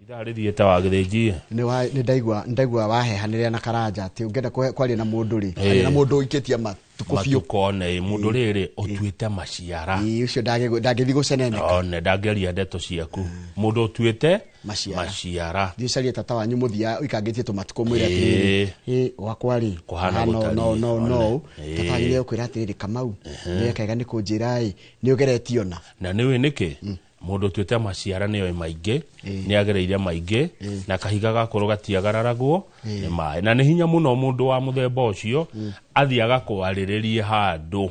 Ithaa rĩthiĩte wa Gĩthĩnji. Nĩ ndaigua wahehanĩrĩra na Karanja atĩ ũngĩenda kwaria na mũndũ rĩ, aria na mũndũ ũikĩtie matukũ biũ. Matukũ one mũndũ rĩrĩ ũtuĩte maciara. Ĩĩ, ũcio ndangĩthiĩ gũceneneka. One ndangĩaria ndeto ciaku, mũndũ ũtuĩte maciara. Maciara. Thiĩ ũcarie tata wanyu mũthia ũikangĩtie tũmatukũ, mwĩre Ĩĩ. atĩrĩrĩ, ĩ gwakwa rĩ kũhana no gũtariĩ. no no no One. Ĩĩ. Tata wanyu nĩ egũkwĩra atĩrĩrĩ, Kamau, nĩ kega nĩ kũnjĩra ĩ nĩ ũgeretie ona. Na nĩ ũĩ nĩkĩ mũndũ ũtuĩte maciara nĩoĩ maingĩ, nĩ agereire maingĩ na kahiga gakorwo gatiagararagwo nĩ maĩ, na nĩ hinya mũno mũndũ wa mũthemba ũcio athiĩ agakwarĩrĩrie handũ.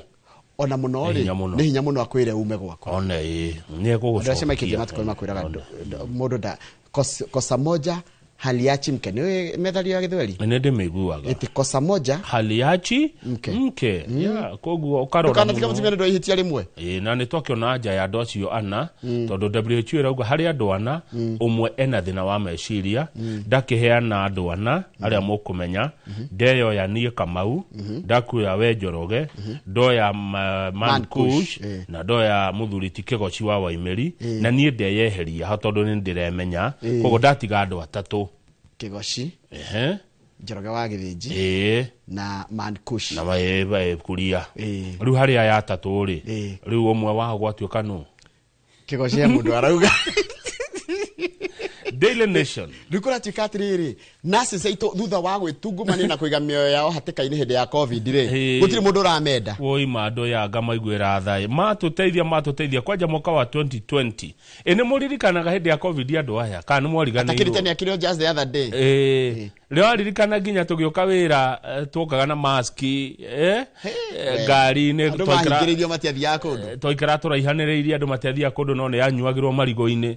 Ona mũno Nĩ rĩ, hinya mũno. Nĩ hinya mũno akwĩre ume gwakwa. One ĩ nĩ Andũ acio maikĩtie egũgũcokia. matukũ nĩ makwĩraga mũndũ nda kosa moja haliachi mke. Nĩ methario ya Gĩthweri. Nĩ ndĩmĩiguaga. Ĩti kosa moja haliachi mke. Mke. Yeah, koguo ũkarora ndũkanatiga mũno. mũtumia nĩ ũndũ wa ihĩtia rĩmwe. Ĩĩ, na nĩ twakĩona anja ya andũ acio ana, tondũ WHO ĩrauga harĩ andũ ana ũmwe ena thĩna wa meciria. Ndakĩheana andũ ana arĩa mũkũmenya. Ndeyoya niĩ Kamau, ndakuoya we Njoroge, ndoya Man Man Kush, Kush, na ndoya mũthuri ti Kĩgoci wa Waimĩri, na niĩ ndeyeheria ho tondũ nĩ ndĩremenya. Koguo ndatiga andũ atatũ. Kĩgoci, Njoroge wa Gĩthĩnji, na Man Kush. Na kuria. Rĩu harĩ aya atatũ rĩ, rĩu ũmwe wao gwatuĩka nũ? Kĩgoci he mũndũ arauga. Daily Nation. Rĩu kũratuĩka atĩrĩrĩ, nurses aitũ thutha wa gwĩtungumania na kũiga mĩoyo yao hatĩka-inĩ hĩndĩ ya COVID rĩ, gũtirĩ mũndũ ũramenda. Woi, andũ yanga maiguĩra thaĩ, matũteithia, matũteithia kwanja mwaka wa 2020. Ĩ nĩ mũririkanaga hĩndĩ ya COVID andũ aya kana nĩ atakĩrĩte mwariganĩirwo? Nĩ akĩrĩ o just the other day. Ĩĩ, rĩo waririkana nginya tũgĩũka wĩra, tuokaga na maski, ngari-inĩ. Andũ mahingĩrĩirio matiathiaga kũndũ. Twaikara tũraihanĩrĩirie, andũ matiathiaga kũndũ, no nĩ yanyuagĩrwo marigũ-inĩ.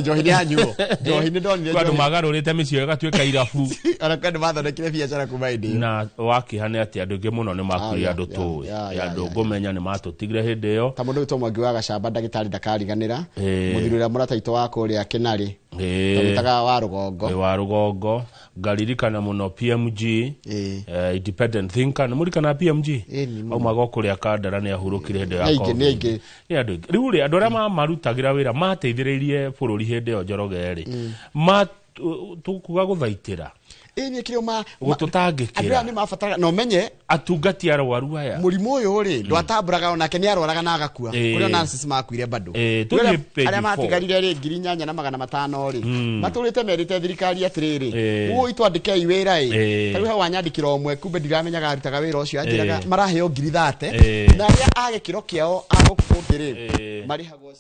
Njohi nĩ yanyuo, njohi nĩ ndonire. Kwĩ andũ njohi. magarũrĩte mĩciĩ ĩgatuĩka irabu. Ona kwĩ andũ mathondekire biacara kuma hĩndĩ ĩyo. Na wakĩha nĩ atĩ andũ aingĩ mũno nĩ makuire. Andũ tũĩ, andũ ngũmenya nĩ matũtigire hĩndĩ ĩyo. Ta mũndũ wĩtwo Mwangi wa Gacamba, ndagĩtarĩ ndakariganĩra. Mũthuri ũrĩa mũrata witũ wa kũrĩa Kĩnarĩ, twamwĩtaga wa rũgongo. Wa rũgongo, ngaririkana mũno PMG, independent thinker. Nĩ mũririkana PMG? Ĩĩ, nĩ mũno. Aumaga o kũrĩa Kandara, nĩ ahurũkire hĩndĩ ya Nĩ aingĩ, nĩ COVID. aingĩ. Nĩ andũ aingĩ. Rĩu rĩ, andũ arĩa mamarutagĩra wĩra, mateithĩrĩirie bũrũri hĩndĩ ĩyo, Njoroge rĩ, ma tũkuga gũthaitĩra, Ĩĩ, nĩ kĩrĩ ma gũtũtangĩkĩra. Andũ aya nĩ mabataraga na ũmenye atungati arwaru aya. Mũrimũ ũyũ rĩ, ndwatambũraga, onake nĩ arwaraga na agakua. Kũrĩ ona nurses makuire bado. Ĩĩ, Rĩu tũthiĩ page arĩa 4. matigarire rĩ, 8500 rĩ, matũrĩte merĩte thirikari atĩrĩrĩ, ũũ itwandĩkei wĩra ĩ. Ta rĩu he wanyandĩkĩra ũmwe, kumbe ndiramenyaga arutaga wĩra ũcio, anjĩraga maraheo 30,000, na arĩa a gĩkĩro kĩao a gũkũ kũngĩ rĩ, marĩhagwo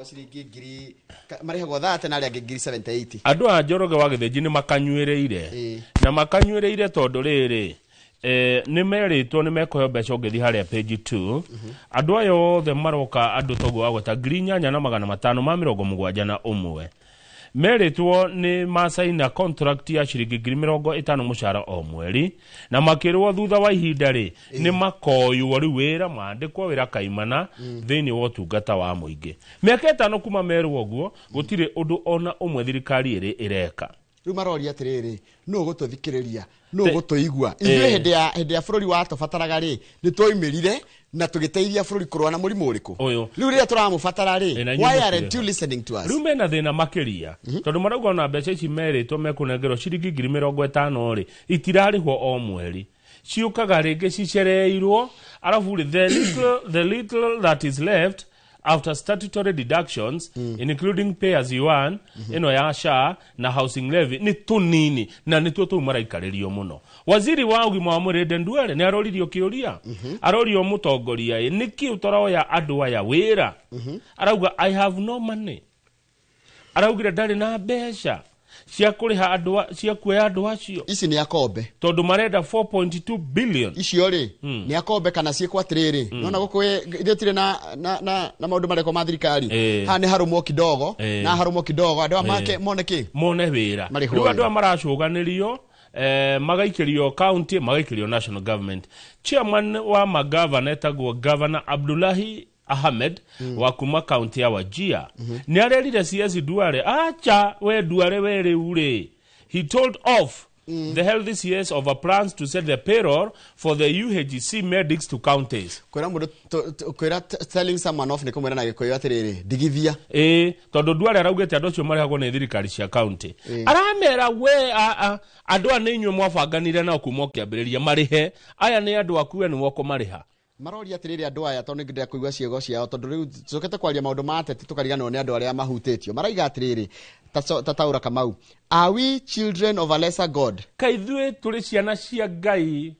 ciringi ngiri marĩhagwo 30 na arĩa angĩ 78,000. Andũ a Njoroge wa Gĩthĩnji nĩ makanyuĩrĩire. Na makanyuĩrĩire tondũ rĩrĩ, nĩ merĩtwo nĩ mekũheo mbeca. Ũngĩthiĩ harĩa page 2, andũ aya othe maroka, andũ toguo wagweta, 8571, merĩtwo nĩ macaina contract ya ciringi 50,000 mũcara o mweri, na makĩrwo thutha wa ihinda rĩ nĩ makoywo rĩu wĩra, mandĩkwo wĩra kaimana thĩinĩ wa ũtungata wa mũingĩ. Mĩaka 5 kuma merwo ũguo, gũtirĩ ũndũ ona ũmwe thirikari ĩrĩ ĩreka. Rĩu maroria atĩrĩrĩ, nũ ũgũtũthikĩrĩria, nũ ũgũtũigua ithuĩ hĩndĩ ya bũrũri watũbataraga rĩ? Nĩ twoimĩrire na tũgĩteithia bũrũri kũrũa na mũrimũ ũrĩkũ. Ũyũ. Rĩu rĩrĩa tũramũbatara Ĩ, na rĩ, inyuĩ why mũtirĩ aren't ho. you listening to us? Rĩu mena thĩna makĩria tondũ marauga ona mbeca ici merĩtwo mekũnengerwo ciringi 50,000 rĩ, itirarĩhwo o mweri, ciũkaga rĩngĩ cicereirwo. Arabu rĩ, the little that is left after statutory deductions, including pay as you earn ĩno ya SHA na housing levy, nĩ tũnini, na nĩtuo tũu maraikarĩrio mũno. Waziri wa ũgima wa mwĩrĩ Aden Duale nĩ aroririo kĩũria, arorio, mũtongoria ĩ nĩkĩ ũtaroya andũ aya wĩra? Arauga, "I have no money." Araugire ndarĩ na mbeca cia kũrĩha andũ cia kuoya andũ acio. Ici nĩ akombe. Tondũ marenda 4.2 billion. Icio rĩ, nĩ akombe kana ciĩkwo atĩrĩrĩ, nona gũkũ ithuĩ tirĩ na maũndũ marekwo ma thirikari. Haha nĩ harũmwo kidogo na harũmwo kidogo, andũ aya make mone kĩ mone wĩra. Marĩhwo Rĩu andũ wĩra. aya maracũganĩrio, magaikĩrio county, magaikĩrio national government. Chairman wa magavana etagwo Governor Abdullahi Ahmed wa kuma county ya Wajia nĩ arerire CS Duale, acha we Duale, we rĩu rĩ, he told off. The health CS over plans to set the payroll for the UHC medics to counties. Kwĩra mũndũ kwĩra telling someone off nĩ kũmwĩra na Gĩkũyũ atĩrĩrĩ, ndigithia. Ĩĩ, tondũ Duale araugĩte andũ acio marĩhagwo nĩ thirikari cia county. Aramera we andũ aya nĩ inyuĩ mwabanganire nao kuma ũkĩambĩrĩria marĩhe, aya nĩ andũ aku we nĩwe ũkũmarĩha. Maroria atĩrĩrĩ andũ aya, tondũ nĩngĩenda kũigua ciĩgo ciao, tondũ rĩu tũcokete kwaria maũndũ ma ateti tũkariganĩrwo nĩ andũ arĩa mahutĩtio. Maraiga atĩrĩrĩ, ta taũra Kamau, are we children of a lesser God? Kaĩ ithuĩ tũrĩ ciana cia Ngai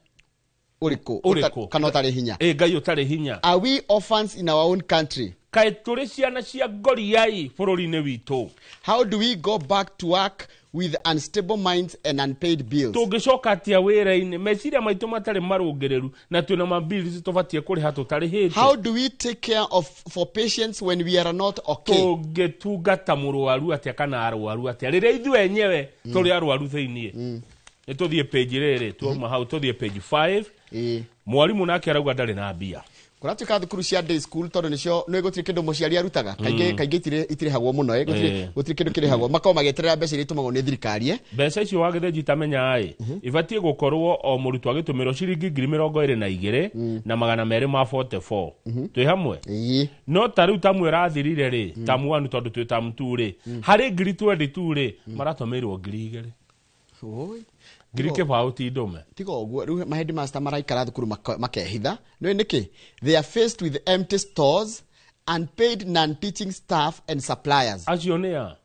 ũrĩkũ? Ũrĩkũ? Kana ũtarĩ hinya? Ĩ, Ngai ũtarĩ hinya. Are we orphans in our own country? Kaĩ tũrĩ ciana cia ngoriai bũrũri-inĩ witũ? How do we go back to work with unstable minds and unpaid bills? Tũngĩcoka atĩa wĩra-inĩ meciria maitũ matarĩ marũngĩrĩru na twĩna ma bills tũbatiĩ kũrĩha tũtarĩhĩte? How do we take care of for patients when we are not okay? Tũngĩtungata mũrwaru atĩa kana arwaru atĩa rĩrĩa ithuĩ enyewe tũrĩ arwaru thĩiniĩ? Nĩ tũthiĩ page rĩrĩ, tuauma hau tũthiĩ page 5. Mwarimũ nake arauga ndarĩ na mbia. Kũratuĩka thukuru cia day school tondũ nĩcio nĩ gũtirĩ kĩndũ mũciari arutaga. Kaingĩ kaingĩ itirĩhagwo mũno, gũtirĩ kĩndũ kĩrĩhagwo. Makoragwo magĩeterera mbeca iria itũmagwo nĩ thirikari. Mbeca icio wagĩthĩnji tamenya ĩ, ibatiĩ gũkorwo o mũrutwo agĩtũmĩrwo ciringi ngiri mĩrongo ĩrĩ na igĩrĩ na magana merĩ ma 44. Twĩ hamwe? No ta rĩu tamu ĩrathirire rĩ, tamu 1 tondũ twĩ tamu 2 rĩ, harĩ ngiri 22 rĩ, maratũmĩirwo ngiri igĩrĩ. Oi. Ngiri kĩbaũ ti ndũme. Tiga ũguo, rĩu ma headmaster maraikara thukuru makehitha. Nĩũĩ nĩkĩ? They are faced with empty stores, unpaid non-teaching staff and suppliers. Acio nĩ a?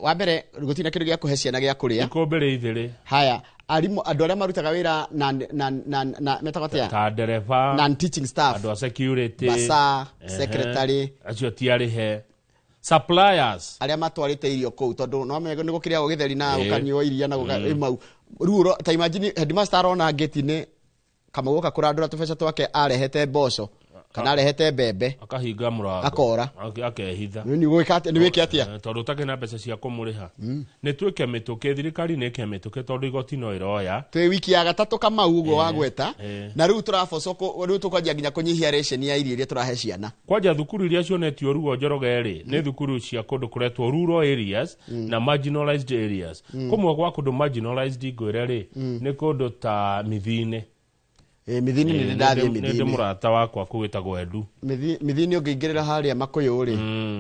Wa mbere, gũtirĩ na kĩndũ gĩa kũhe ciana gĩa kũrĩa. Ikũmbĩ rĩ ithĩrĩ. Haya, arimũ, andũ arĩa marutaga wĩra na metagwo atĩa? Ta ndereba. Non-teaching staff. Andũ a security. Basa, secretary. Acio ti arĩhe. Suppliers. Arĩa matwarĩte irio kũu, tondũ no menya nĩ gũkĩrĩagwo gĩtheri na gũkanyuo iria na mau. Rĩu ta imagine headmaster arona gate-inĩ Kamau oka kũrandũra tũbeca twake arehete mboco kana arehete mbembe. Akahinga mũrango. Akora. Akehitha. Nĩ gwĩka atĩa? Nĩ wĩke atĩa? Tondũ ũtakĩrĩ na mbeca cia kũmũrĩha. Nĩ twĩke mĩtũkĩ, thirikari nĩ ĩke mĩtũkĩ tondũ igoti no ĩroya. Twĩ wiki ya gatatũ Kamau ũguo wagweta. Na rĩu tũrabocwo rĩu tũkwanjia nginya kũnyihia ration ya irio iria tũrahe ciana. Kwanja thukuru iria cionetio ruo Njoroge rĩ, nĩ thukuru cia kũndũ kũretwo rural areas na marginalized areas. Kũmwe gwa kũndũ marginalized ngwĩre rĩ, nĩ kũndũ ta Mithini. Mithini nĩ ndathiĩ Nĩ ndĩ Mithini. mũrata wakwa kũu wĩtagwo Edu. Mithini ũngĩingĩrĩra harĩa Makũyũ rĩ,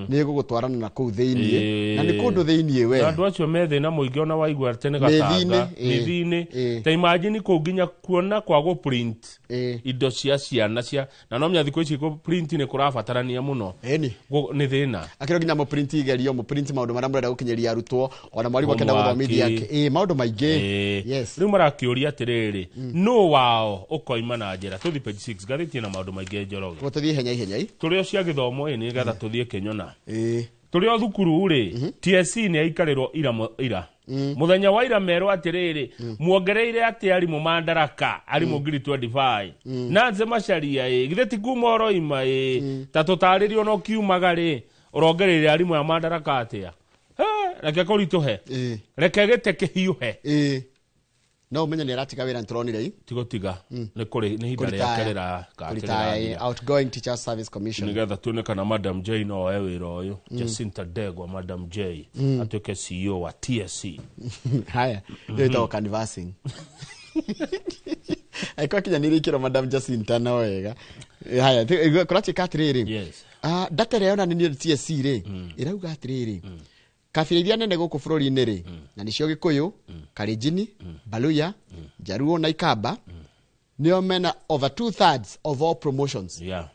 nĩ ĩgũgũtwarana na kũu thĩiniĩ. Na nĩ kũndũ thĩiniĩ we. Na andũ acio me thĩna mũingĩ ona waigua atĩ nĩ gatanga. Mithini, Mithini. Ta imagine kũu nginya kuona kwa gũ print indo cia ciana cia, na no menya thikũ ici gũ print nĩ kũrabatarania mũno. Nĩ thĩna. Akĩrwo nginya mũ print igerio, mũ print maũndũ marĩa mũrenda gũkinyĩria arutwo, ona mwarimũ akĩenda Homework. gũthomithia maũndũ maingĩ. Rĩu marakĩũria atĩrĩrĩ, nũ wao ũkoima na njĩra? Tũthiĩ page 6, ngathĩti ĩna maũndũ maingĩ Njoroge. Tũthiĩ ihenya ihenya i. Tũrĩ o cia gĩthomo ĩ, nĩgetha tũthiĩ Kĩnyona. Tũrĩ o thukuru rĩ, TSC nĩ aikarĩrwo ira ira. Mũthenya wa ira merwo atĩrĩrĩ, muongereire atĩ arimũ mandaraka, arimũ ngiri 25. Nancy Macharia ĩ, githĩ ti kuma ũroima ĩ, ta tũtarĩrio no kiumaga rĩ, ũrongereire arimũ ya mandaraka atĩa? He, reke kũritũhe. Reke gĩte kĩhiũhe. No ũmenye nĩ aratiga wĩra nĩtũronire i. Tigo tiga. Nĩ kũrĩ, nĩ ihinda Kũritaya. rĩake rĩra- Kũritaya, rĩrathira. outgoing Teachers Service Commission. Nĩgetha tuone kana Madam J no oe wĩra ũyũ. Jacinta Ndegwa, Madam J, atuĩke CEO wa TSC. Haya, ĩyo ĩtagwo canvassing. Angĩkorwo akinyanĩirie ikĩro Madam Jacinta no wega. Haya, kũratuĩka atĩrĩrĩ. Data ĩrĩa yonanirio nĩ TSC rĩ, ĩrauga atĩrĩrĩ, kabira iria nene gũkũ bũrũri-inĩ rĩ, na nĩcio Gĩkũyũ, Kalenjin, Baluya, Jaluo na Ikamba, nĩo mena over 2/3 of all promotions. Rĩu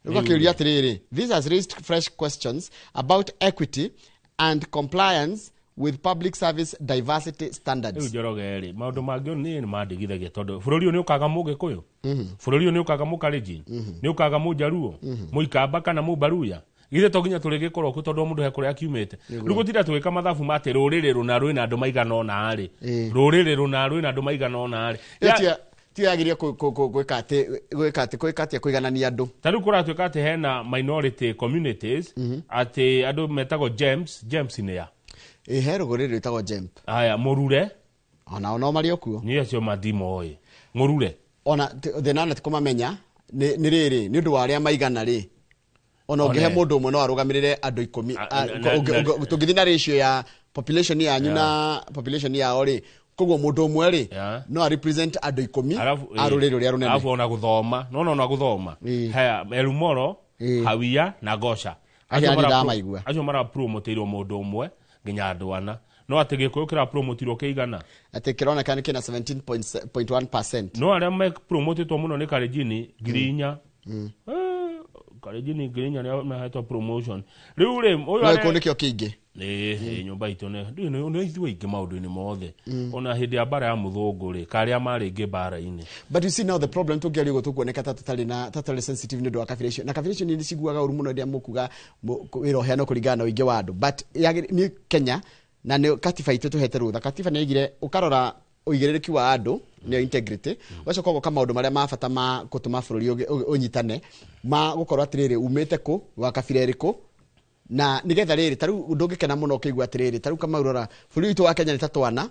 akĩũria atĩrĩrĩ, this has raised fresh questions about equity and compliance with public service diversity standards. Rĩu Njoroge rĩ, maũndũ mangĩ niĩ nĩ mandigithagia tondũ bũrũri ũyũ nĩ ũkaga Mũgĩkũyũ, bũrũri ũyũ nĩ ũkaga Mũkalenjin, nĩ ũkaga Mũjaruo, Mũikamba kana Mũbaruya. Githĩ to nginya tũrĩgĩkorwo kuo tondũ o mũndũ he kũrĩa akiumĩte. Rĩu gũtinda tũgĩka mathabu ma atĩ rũrĩrĩ rũna rwĩna andũ maigana ũna rĩ, rũrĩrĩ rũna rwĩna andũ maigana ũna rĩ. Ti yagĩrĩire gwĩka atĩ, gwĩka atĩ, gwĩka atĩ kũiganania andũ. Ta rĩu kũratuĩka atĩ hena minority communities, atĩ andũ metagwo Gems, Gems nĩ a? He rũrĩrĩ rwĩtagwo Gemp. Haya, Mũrure. Ona no marĩ o kuo. Niĩ acio mandimoĩ. Mũrure. Ona thĩna ona ti kũmamenya, nĩ rĩrĩ, nĩ ũndũ wa arĩa maigana rĩ. Ona ũngĩhe One. mũndũ ũmwe no arũgamĩrĩre andũ ikũmi. Tũngĩthiĩ na ratio ya Population yanyu na population yao rĩ, koguo mũndũ ũmwe rĩ no a represent andũ 10 a rũrĩrĩ rũrĩa rũnene. Alafu ona gũthoma, no no ona gũthoma. Haya, Elumoro, Hawia na Gosha. Acio mara promoteirwo mũndũ ũmwe nginya andũ ana. No atĩ Gĩkũyũ kĩra promotirwo kĩigana? Atĩ kĩroneka nĩ kĩna 17.1%. No arĩa me promotetwo mũno nĩ Kalenjin 4,000. Kalenjin 4,000 nĩ mahetwo promotion. Rĩu rĩ, ũyũ no gĩkũyũ nĩkĩo kĩingĩ. Nyũmba itũ nĩ ithuĩ aingĩ maũndũ-inĩ mothe. Ona hĩndĩ ya mbara ya mũthũngũ rĩ, karĩa marĩ ingĩ mbara-inĩ. But you see now the problem tũngĩaria ũguo tũkuoneka ta tũtarĩ na tũtarĩ sensitive nĩ ũndũ wa kabira icio. Na kabira icio nĩ ciguaga ũru mũno rĩrĩa mũkuga wĩra ũheanwo kũringana na ũingĩ wa andũ. But nĩ Kenya na nĩ katiba itũ tũhete rũtha. Katiba nĩ yaigire ũkarora ũigĩrĩrĩki wa andũ nĩyo integrity, ũgacoka ũgoka maũndũ marĩa ma bata ma gũtũma bũrũri ũnyitane, ma gũkorwo atĩrĩrĩ umĩte kũ, wa kabira ĩrĩkũ, na nĩgetha rĩrĩ ta rĩu ndũngĩkena mũno ũkĩigua atĩrĩrĩ ta rĩu Kamau rora bũrũri witũ wa Kenya nĩ ta twana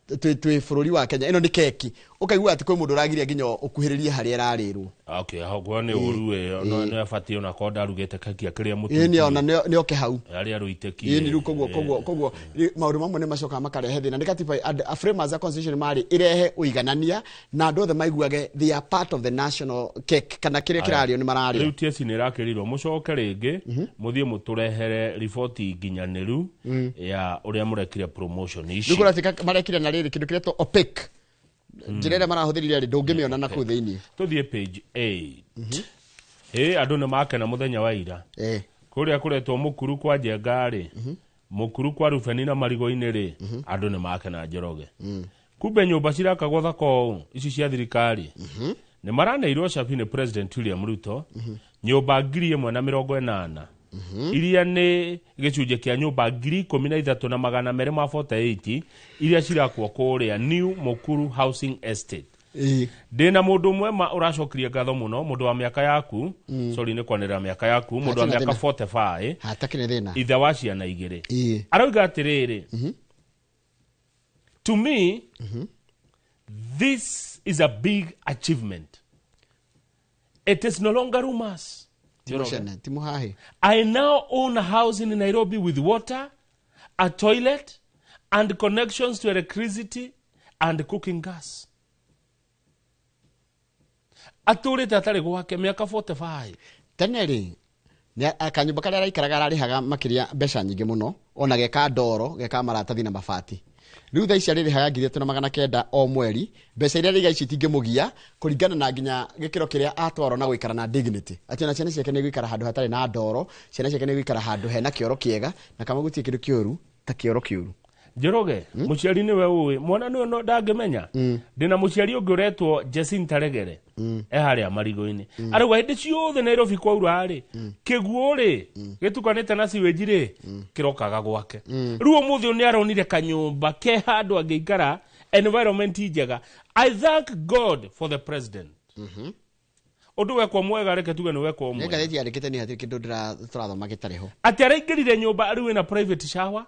twĩ bũrũri wa Kenya ĩno nĩ keki, ũkaigua atĩ kwĩ mũndũ ũragiria nginya ũkuhĩrĩrie harĩa ĩrarĩrwo. Okay, hau nĩ ũru ĩyo, no nĩ abatiĩ ona korwo ndarugĩte keki akĩrĩa mũtu. Ĩĩ, ona nĩ oke hau. Arĩa rũitĩki. Ĩĩ, rĩu koguo maũndũ mamwe nĩ macokaga makarehe thĩna. Nĩ katiba framers a constitution marĩ ĩrehe ũiganania na andũ othe maiguage they are part of the national cake kana kĩrĩa kĩrarĩo nĩ mararĩa. Rĩu TSC nĩ ĩrakĩrirwo mũcoke rĩngĩ mũthiĩ mũtũrehere riboti nginyanĩru ya ũrĩa mũrekire promotion ici. Rĩu kũratuĩka marekire na rĩrĩ kĩndũ kĩretwo opaque. Njĩra ĩrĩa marahũthĩrire rĩ ndũngĩmĩona na kũu thĩinĩ. Tũthiĩ page 8. Andũ nĩ makena mũthenya wa ira. Kũrĩa kũretwo Mũkuru kwa Njenga rĩ, Mũkuru kwa Rubeni na Marigo-inĩ rĩ, andũ nĩ makena Njoroge. Kumbe nyũmba cirakagwo thako ũũ, ici cia thirikari. Nĩ maraneirwo cabi nĩ President William Ruto, nyũmba 1,080. Iria nĩ gĩcunjĩ kĩa nyũmba 13,248 iria cirakwo kũrĩa New Mukuru Housing Estate. Ndĩna mũndũ ũmwe ma ũracokirie ngatho mũno, mũndũ wa mĩaka yaku, sorry nĩ kwanĩrĩra mĩaka yaku, mũndũ wa mĩaka 45, hatakĩrĩ thĩna, ithe wa ciana 2. Arauga atĩrĩrĩ, to me, this is a big achievement. It is no longer rumors. I now own a house in Nairobi with water, a toilet, and connections to electricity and cooking gas. Atũrĩte atarĩ gwake mĩaka 45. Tene rĩ, kanyũmba karĩa araikaraga ararĩhaga makĩria mbeca nyingĩ mũno, ona geka ndoro, geka maratathi na mabati. Rĩu thaa ici arĩrĩhaga 3,900 o mweri, mbeca iria rĩiga ici itingĩmũgia kũringana na nginya gĩkĩro kĩrĩa atwarwo na gũikara na dignity. Atĩ ona ciana ciake nĩ gũikara handũ hatarĩ na ndoro, ciana ciake nĩ gũikara handũ hena kĩoro kĩega, na kama gũtirĩ kĩndũ kĩũru ta kĩoro kĩũru. Njoroge, mũciari nĩwe ũĩ, mwana nĩwe no ndangĩmenya. Ndĩna mũciari ũngĩ ũretwo Jacinta Regere, e harĩa Marigo-inĩ. Arauga hĩndĩ ciothe Nairobi kwaura rĩ, kĩguũ rĩ, gĩtukanĩte na sewage rĩ, kĩrokaga gwake. Rĩu ũmũthĩ ũyũ nĩ aronire kanyũmba ke handũ angĩikara, environment njega. I thank God for the president. Ũndũ wekwo mwega, reke tuge nĩ wekwo mwega. Nĩ ngathĩti yandĩkĩte nĩ hatirĩ kĩndũ tũrathoma gĩtarĩ ho. Atĩ araingĩrire nyũmba rĩu ĩna private shower.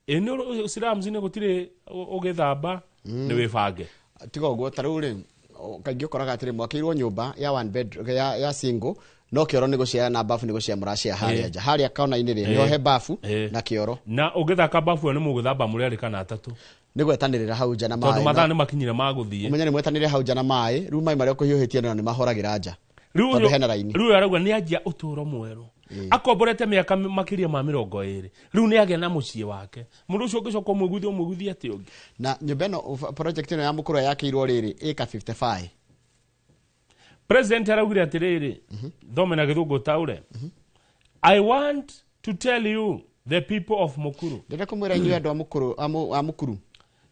Ĩno slums nĩ gũtirĩ ũgĩthamba, nĩ wĩbange. Tiga ũguo, ta rĩu rĩ, kaingĩ ũkoraga atĩrĩ, mwakĩirwo nyũmba ya one bed, ya single, no kĩoro nĩ gũciara na bafu nĩ gũciara mũraciara harĩa nja. Harĩa kona-inĩ rĩ, nĩho he bafu na kĩoro. Na ũngĩthaka bafu ĩyo nĩ mũgũthamba mũrĩ erĩ kana atatũ. Nĩ gwetanĩrĩra hau nja na maĩ. Tondũ mathaa nĩ makinyire ma gũthiĩ. Ũmenye nĩ mwetanĩrĩra hau nja na maĩ, rĩu maĩ marĩa ũkũhiũhĩtie nĩ mahoragĩra nja. Tondũ hena raini. Rĩu arauga nĩ anjia ũtũũro mwerũ. Akomborete mĩaka makĩria ma 20. Rĩu nĩ agĩa na mũciĩ wake. Mũndũ ũcio ũngĩcoka ũmũiguithie, ũmũiguithie atĩa ũngĩ? Na nyũmba ĩno, project ĩno ya Mũkũrwe yakĩirwo rĩrĩ, ĩka 55. President araugire atĩrĩrĩ, thome na gĩthũngũ taũre. I want to tell you the people of Mukuru. Ndĩrenda kũmwĩra inyuĩ andũ a Mukuru.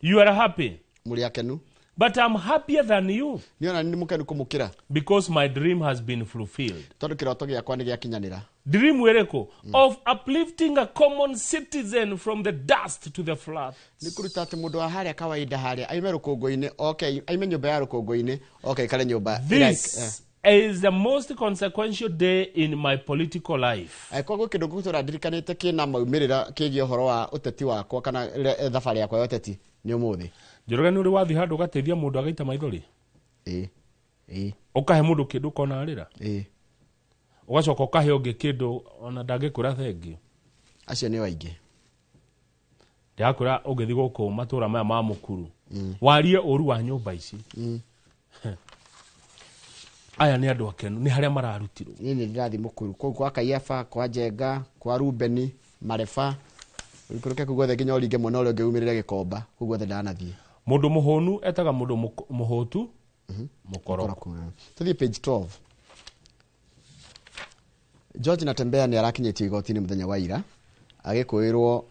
You are happy. Mũrĩ akenu. But I'm happier than you. Niĩ ona nĩ mũkenu kũmũkĩra. Because my dream has been fulfilled. Tondũ kĩroto gĩakwa nĩ gĩakinyanĩra. Dream ĩrĩkũ? Of uplifting a common citizen from the dust to the flat. Nĩ kũruta atĩ mũndũ wa harĩa kawaida harĩa aime rũkũngũ-inĩ, okay, aime nyũmba ya rũkũngũ-inĩ, okay, ikare nyũmba. This is the most consequential day in my political life. Koguo kĩndũ ngũtũra ndirikanĩte kĩna maumĩrĩra kĩgiĩ ũhoro wa ũteti wakwa kana thabarĩ yakwa ya ũteti nĩ ũmũthĩ. Njoroge, nĩ ũrĩ wathiĩ handũ ũgateithia mũndũ agaita maithori? Ĩĩ. Ũkahe mũndũ kĩndũ ũkona arĩra? Ĩĩ. Ũgacoka ũkahe ũngĩ kĩndũ ona ndangĩkwĩra thengiũ. Acio nĩo aingĩ. Ndĩrakwĩra ũngĩthiĩ gũkũ matũra maya ma Mũkuru, warie ũru wa nyũmba ici. Aya nĩ andũ akenu, nĩ harĩa mararutirwo. Niĩ nĩ ndĩrathiĩ Mũkuru kũu kwa Kaiafa, kwa Njenga, kwa Rubeni, Mareba, ũikũrũke kũu guothe nginya ũringe mwena ũrĩa ũngĩ umĩrĩre Gĩkomba, kũu guothe ndanathiĩ. Mũndũ mũhũnu etaga mũndũ mũhũtu mũkoroku. Tũthiĩ page 12. George Natembeya nĩ arakinyĩtio igoti-inĩ mũthenya wa ira agĩkũĩrwo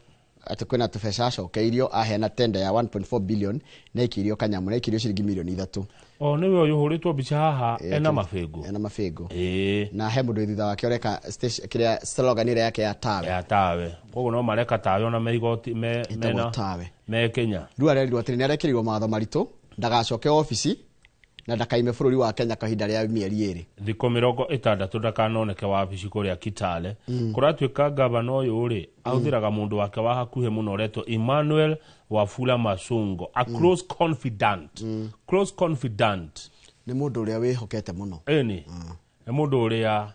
atĩ kwĩna tũbeca acokeirio aheana tender ya 1.4 billion na ikĩirio kanyamũ na ikĩirio ciringi milioni 3. O nĩwe ũyũ ũhũrĩtwo mbica haha ena mabĩngũ. Ena mabĩngũ. Na he mũndũ thutha wake ũreka kĩrĩa slogan ĩrĩa yake ya tawe. Ya tawe. Koguo no mareka tawe ona me igoti me mena tawe. Me Kenya. Rĩu arerirwo atĩrĩ nĩ arekĩrirwo mawatho maritũ ndagacoke obici na ndakaime bũrũri wa Kenya kahinda rĩa mĩeri 2. Thikũ 60 ndakanoneke wabici kũrĩa Kitale. Kũratuĩka gavana ũyũ rĩ ahũthĩraga mũndũ wake wa hakuhĩ mũno ũretwo Emmanuel Wafula Masungo, a close confidant. Close confidant. Nĩ mũndũ ũrĩa wĩhokete mũno. Ĩni. Nĩ mũndũ ũrĩa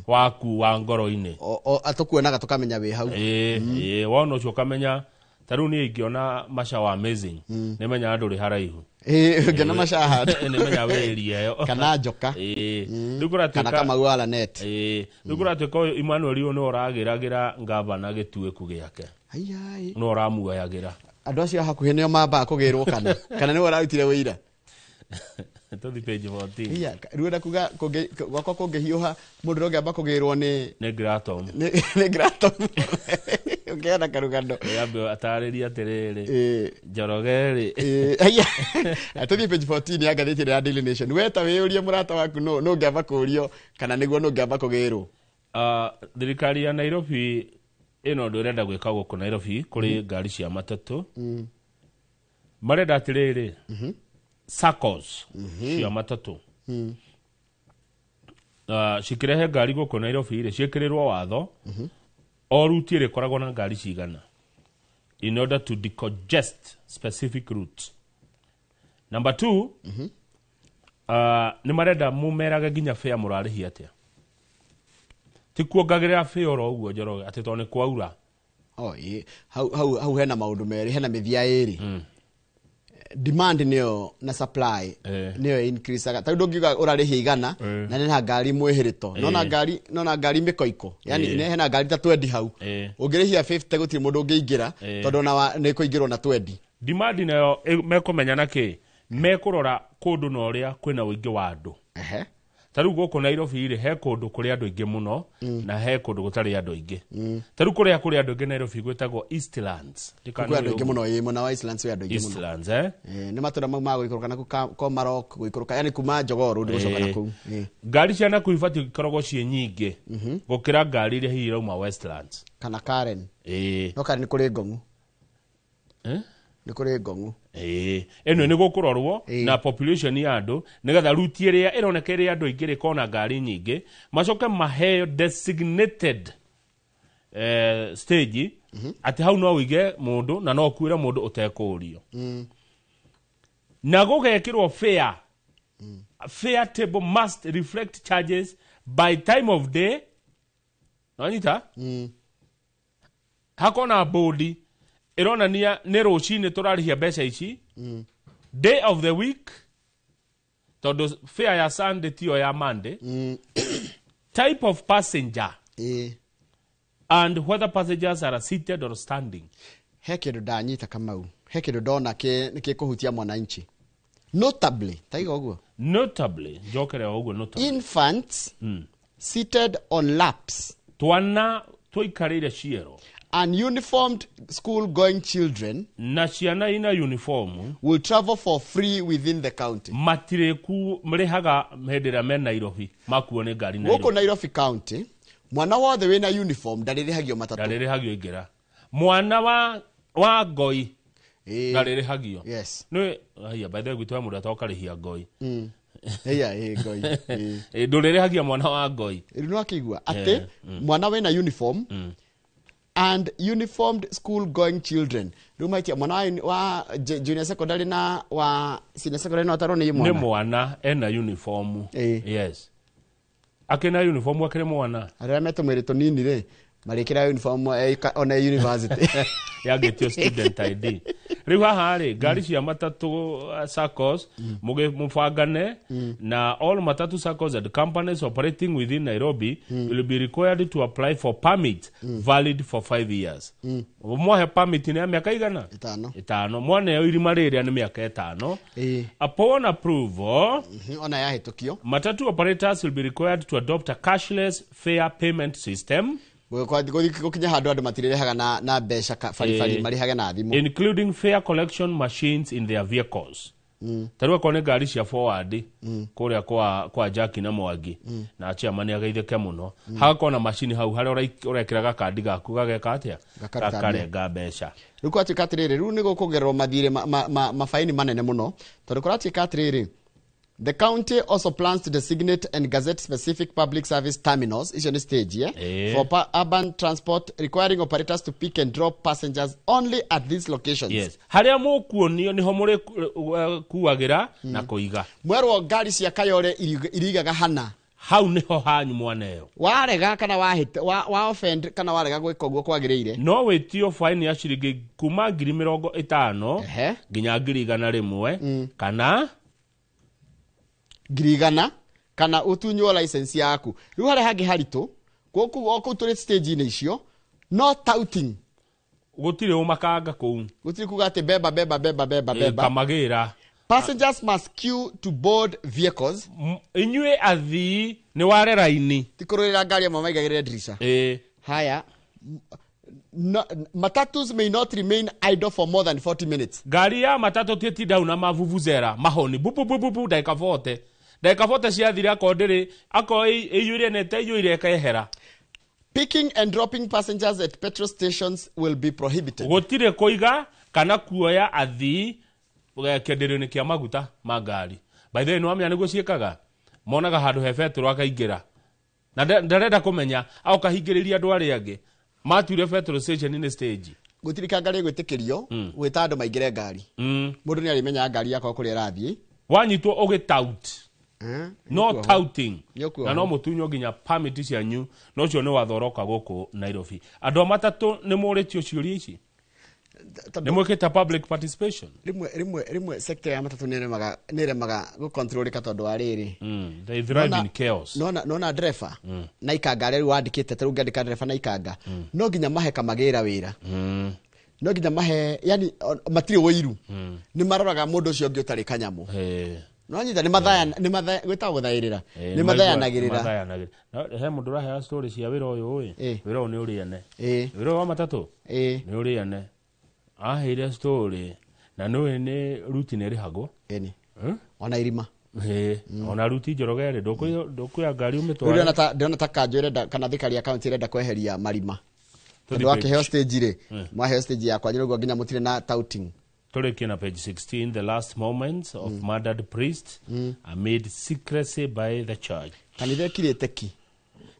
waku wa ngoro-inĩ. Atũkuonaga tũkamenya wĩ hau. Ĩĩ, wona ũcio ũkamenya. Ta rĩu niĩ ingĩona Macha wa Amazing, nĩmenya andũ rĩ haraihu. Ũngĩona Macha handũ. Nĩmenya wĩ area ĩyo. Kana njoka. Rĩu kũratuĩka Kana Kamau wa Lanet. Rĩu kũratuĩka ũyũ Emmanuel ũyũ nĩwe ũragĩragĩra ngavana gĩtuĩku gĩake. Aiai. Nĩwe ũramuoyagĩra. Andũ acio a hakuhĩ nĩo mambaga kũgĩrwo kana. Kana nĩwe ũrarutire wĩira. Tũthiĩ page 14. Iya, rĩu enda kuga gwakwa kũngĩhiũha mũndũ ũrĩa ũngĩamba kũgĩrwo nĩ Nĩ Gratom. Nĩ Gratom. Ũngĩenda karugano. Ĩambe atarĩrie atĩrĩrĩ. Njoroge rĩ. Aya. Tũthiĩ page 14 ya ngathĩti ĩrĩa ya Daily Nation. We ta wĩyũrie mũrata waku nũ ũngĩamba kũũrio kana nĩguo nũ ũngĩamba kũgĩrwo. Thirikari ya Nairobi ĩno ũndũ ĩrenda gwĩka gũkũ Nairobi kũrĩ ngari cia matatũ. Marenda atĩrĩrĩ. SACCOs cia matatũ. Cikĩrehe ngari gũkũ Nairobi rĩ ciĩkĩrĩrwo watho. O route ĩrĩkoragwo na ngari cigana in order to decongest specific routes. Number 2, nĩ marenda mũmerage nginya fare mũrarĩhia atĩa. Ti kuongagĩrĩra fare oro ũguo Njoroge atĩ tondũ nĩ kwaura. Oh, hau hena maũndũ merĩ, hena mĩthia ĩrĩ. Demand nĩyo na supply nĩyo increase. Ta ndũngiuga ũrarĩhia igana na nĩ ngari mwĩhĩrĩto. Nona ngari mĩkoiko. Yani nĩ hena ngari ta 20 hau. Ũngĩrĩhia 50 gũtirĩ mũndũ ũngĩingĩra tondũ ona nĩ kũingĩrwo na 20. Demand nayo mekũmenya na kĩ? Mekũrora kũndũ na ũrĩa kwĩna ũingĩ wa andũ. Ta rĩu gũkũ Nairobi rĩ he kũndũ kũrĩ andũ aingĩ mũno na he kũndũ gũtarĩ andũ aingĩ. Ta rĩu kũrĩa kũrĩ andũ aingĩ Nairobi gwĩtagwo Eastlands. Kwĩ andũ aingĩ mũno, ĩĩ, mwena wa Eastlands kwĩ andũ aingĩ mũno. Eastlands, eh? Nĩ matũra mau ma gũikũrũka na kũu Komarok, gũikũrũka, yani kuma Jogoo Road gũcoka na kũu. Ngari cia nakũu ibatiĩ ikoragwo ciĩ nyingĩ gũkĩra ngari iria hihi irauma Westlands. Kana Karen. No Karen nĩ kũrĩ ngong'u. Nĩ kũrĩ ngong'u. Ĩno nĩ gũkũrorwo na population ya andũ nĩgetha route ĩrĩa ĩroneka ĩrĩ andũ aingĩ rĩkorwo na ngari nyingĩ macoke maheo designated stage atĩ hau no ũige mũndũ na no ũkuĩre mũndũ ũtekũũrio. Na gũgekĩrwo fare. Fare table must reflect charges by time of day. Nonyita? Hakona bodi ĩronania nĩ rũcinĩ tũrarĩhia mbeca ici. Day of the week tondũ fare ya Sunday tiyo ya Monday. Type of passenger. And whether passengers are seated or standing. He kĩndũ ndanyita Kamau. He kĩndũ ndona kĩ kũhutia mwananchi. Notably, taiga ũguo. Notably, njokere o ũguo notably. Infants seated on laps. Twana tũikarĩire ciero. Ununiformed school-going children na ciana ina uniform will travel for free within the county. Matirĩku mrĩhaga hĩndĩ ĩrĩa me Nairobi makuo nĩ ngari Nairobi. Gũkũ Nairobi County mwana wothe wĩna uniform ndarĩrĩhagio matatũ. Ndarĩrĩhagio ingĩra. Mwana wa ngoi ndarĩrĩhagio. Yes. Nĩ haya by the way gwitũ he mũndũ atokarĩhia ngoi. Iya, ngoi. Ndũrĩrĩhagia mwana wa ngoi. Rĩu nĩwakĩigua atĩ mwana wĩna uniform and uniformed school-going children. Rĩu maitia mwana wa junior secondary na wa senior secondary no atarwo nĩ mwana. Nĩ mwana ena uniform. Yes. Akĩna uniform akĩrĩ mwana. Arĩa metũ mwĩrĩ tũnini rĩ, Marĩkĩra uniform ona university. Yagĩtio student ID. Rĩu haha rĩ, ngari cia matatũ saccos mũbangane na all matatu saccos and companies operating within Nairobi will be required to apply for permit valid for 5 years. Mwahe permit nĩ ya mĩaka igana? Ĩtano. Ĩtano. Mwaneo irima rĩrĩa nĩ mĩaka 5. Upon approval, Ona yahĩtũkio, matatu operators will be required to adopt a cashless fare payment system, gũkinya handũ andũ matirĩrĩhaga na mbeca baribari, marĩhage na thimũ, including fare collection machines in their vehicles. Ta rĩu akorwo nĩ ngari cia forward kũrĩa kwa Jackie na Mwangi na chairman ageithĩke mũno, hagakorwo na macini hau harĩa ũrekĩra gakandi gaku gageka atĩa? Gakaruta. Gakarenga mbeca. Rĩu kwatuĩka atĩrĩrĩ, rĩu nĩ gũkũgererwo mathirĩ mabaini manene mũno, tondũ kũratuĩka atĩrĩrĩ, the county also plans to designate and gazette specific public service terminals, icio nĩ stage, for urban transport, requiring operators to pick and drop passengers only at these locations. Yes, harĩa mũkuonio nĩho mũrĩkuagĩra na kũiga. Mwerwo ngari cia Kayore irigaga hana, hau nĩho hanyu mwaneo. Warega kana wahĩta wa offend kana warega gwĩka ũguo kwagĩrĩire, no wĩtio faini ya ciringi kuma 50,000 nginya 100,000 kana 100,000 kana ũtunywo license yaku. Rĩu harĩa hangĩ haritũ gũkũ o kũu tũrĩ stage-inĩ icio, no touting. Gũtirĩ ũmakanga kũu. Gũtirĩ kuga atĩ beba beba beba beba beba. Kamagĩra. Passengers must queue to board vehicles. Inyuĩ athii nĩ ware raini. Ti kũrũĩrĩra ngari, amwe maigagĩrĩre ndirica. Haya, no, matatus may not remain idle for more than 40 minutes. Ngari ya matatũ tiĩtinda hau na mavuvuzera mahoni bububububu ndagĩka 40, ndagĩka 40 ciathira, akorwo ndĩrĩ, akorwo ĩiyũire na ĩtaiyũire ĩkehera. Picking and dropping passengers at petrol stations will be prohibited. Gũtirĩ kũiga kana kuoya athii kĩenderio-inĩ kĩa maguta ma ngari. By the way, nĩwamenya nĩguo ciĩkaga, monaga handũ he betũrũ akaingĩra na ndarenda kũmenya aũkahingĩrĩria andũ arĩa angĩ matuire petrol station nĩ stage. Gũtirĩ kangari gwĩtĩkĩrio gwĩta andũ maingĩre ngari. Mũndũ nĩ arĩmenyaga ngari yakwa kũrĩa ĩrathiĩ. Wanyitwo ũgĩ tout, no Nĩkuohwo. touting. Nĩũkuohwo. Na no mũtunywo nginya permit cianyu, na ũcio nĩ watho ũroka gũkũ Nairobi. Andũ a matatũ nĩ mũrĩtio ciũria ici, Tondũ nĩ mwĩkĩte public participation? Rĩmwe sector ya matatũ nĩ ĩremaga gũcontrolĩka tondũ wa rĩrĩ. They thrive in chaos. Nona ndereba na ikanga rĩu wandĩkĩte, ta rĩu ngĩandĩka ndereba na ikanga, no nginya mahe kamagĩra wĩra, no nginya mahe, yani matirĩ ũiru, nĩ maroraga mũndũ ũcio ũngĩ ũtarĩ kanyamũ. No nyita nĩ mathaya, nĩ mathaya, gwĩtagwo gũthaĩrĩra, nĩ mathayanagĩrĩra. Mathayanagĩrĩra. No, he mũndũ ũrahea story cia wĩra ũyũ ĩ. Wĩra ũyũ nĩ ũrĩane. Wĩra ũyũ wa matatũ nĩ ũrĩane. Aheire story na nĩũĩ nĩ ruti nĩ ĩrĩhagwo. Ĩni. Eh? Ona irima. Ĩ, ona ruti Njoroge rĩ, ndũkuoya ngari Rĩu ũmĩtware. Ndĩrona ta kanjũ ĩrenda kana thirikari ya kaunti ĩrenda kweheria marima, Tũthiĩ tondũ wakĩheo page. stage rĩ, mwaheo stage yakwa ũguo nginya mũtirĩ na touting. Tũrĩkie na page 16, the last moments of murdered priest amid secrecy by the church. Kanitha ĩkirĩte ki.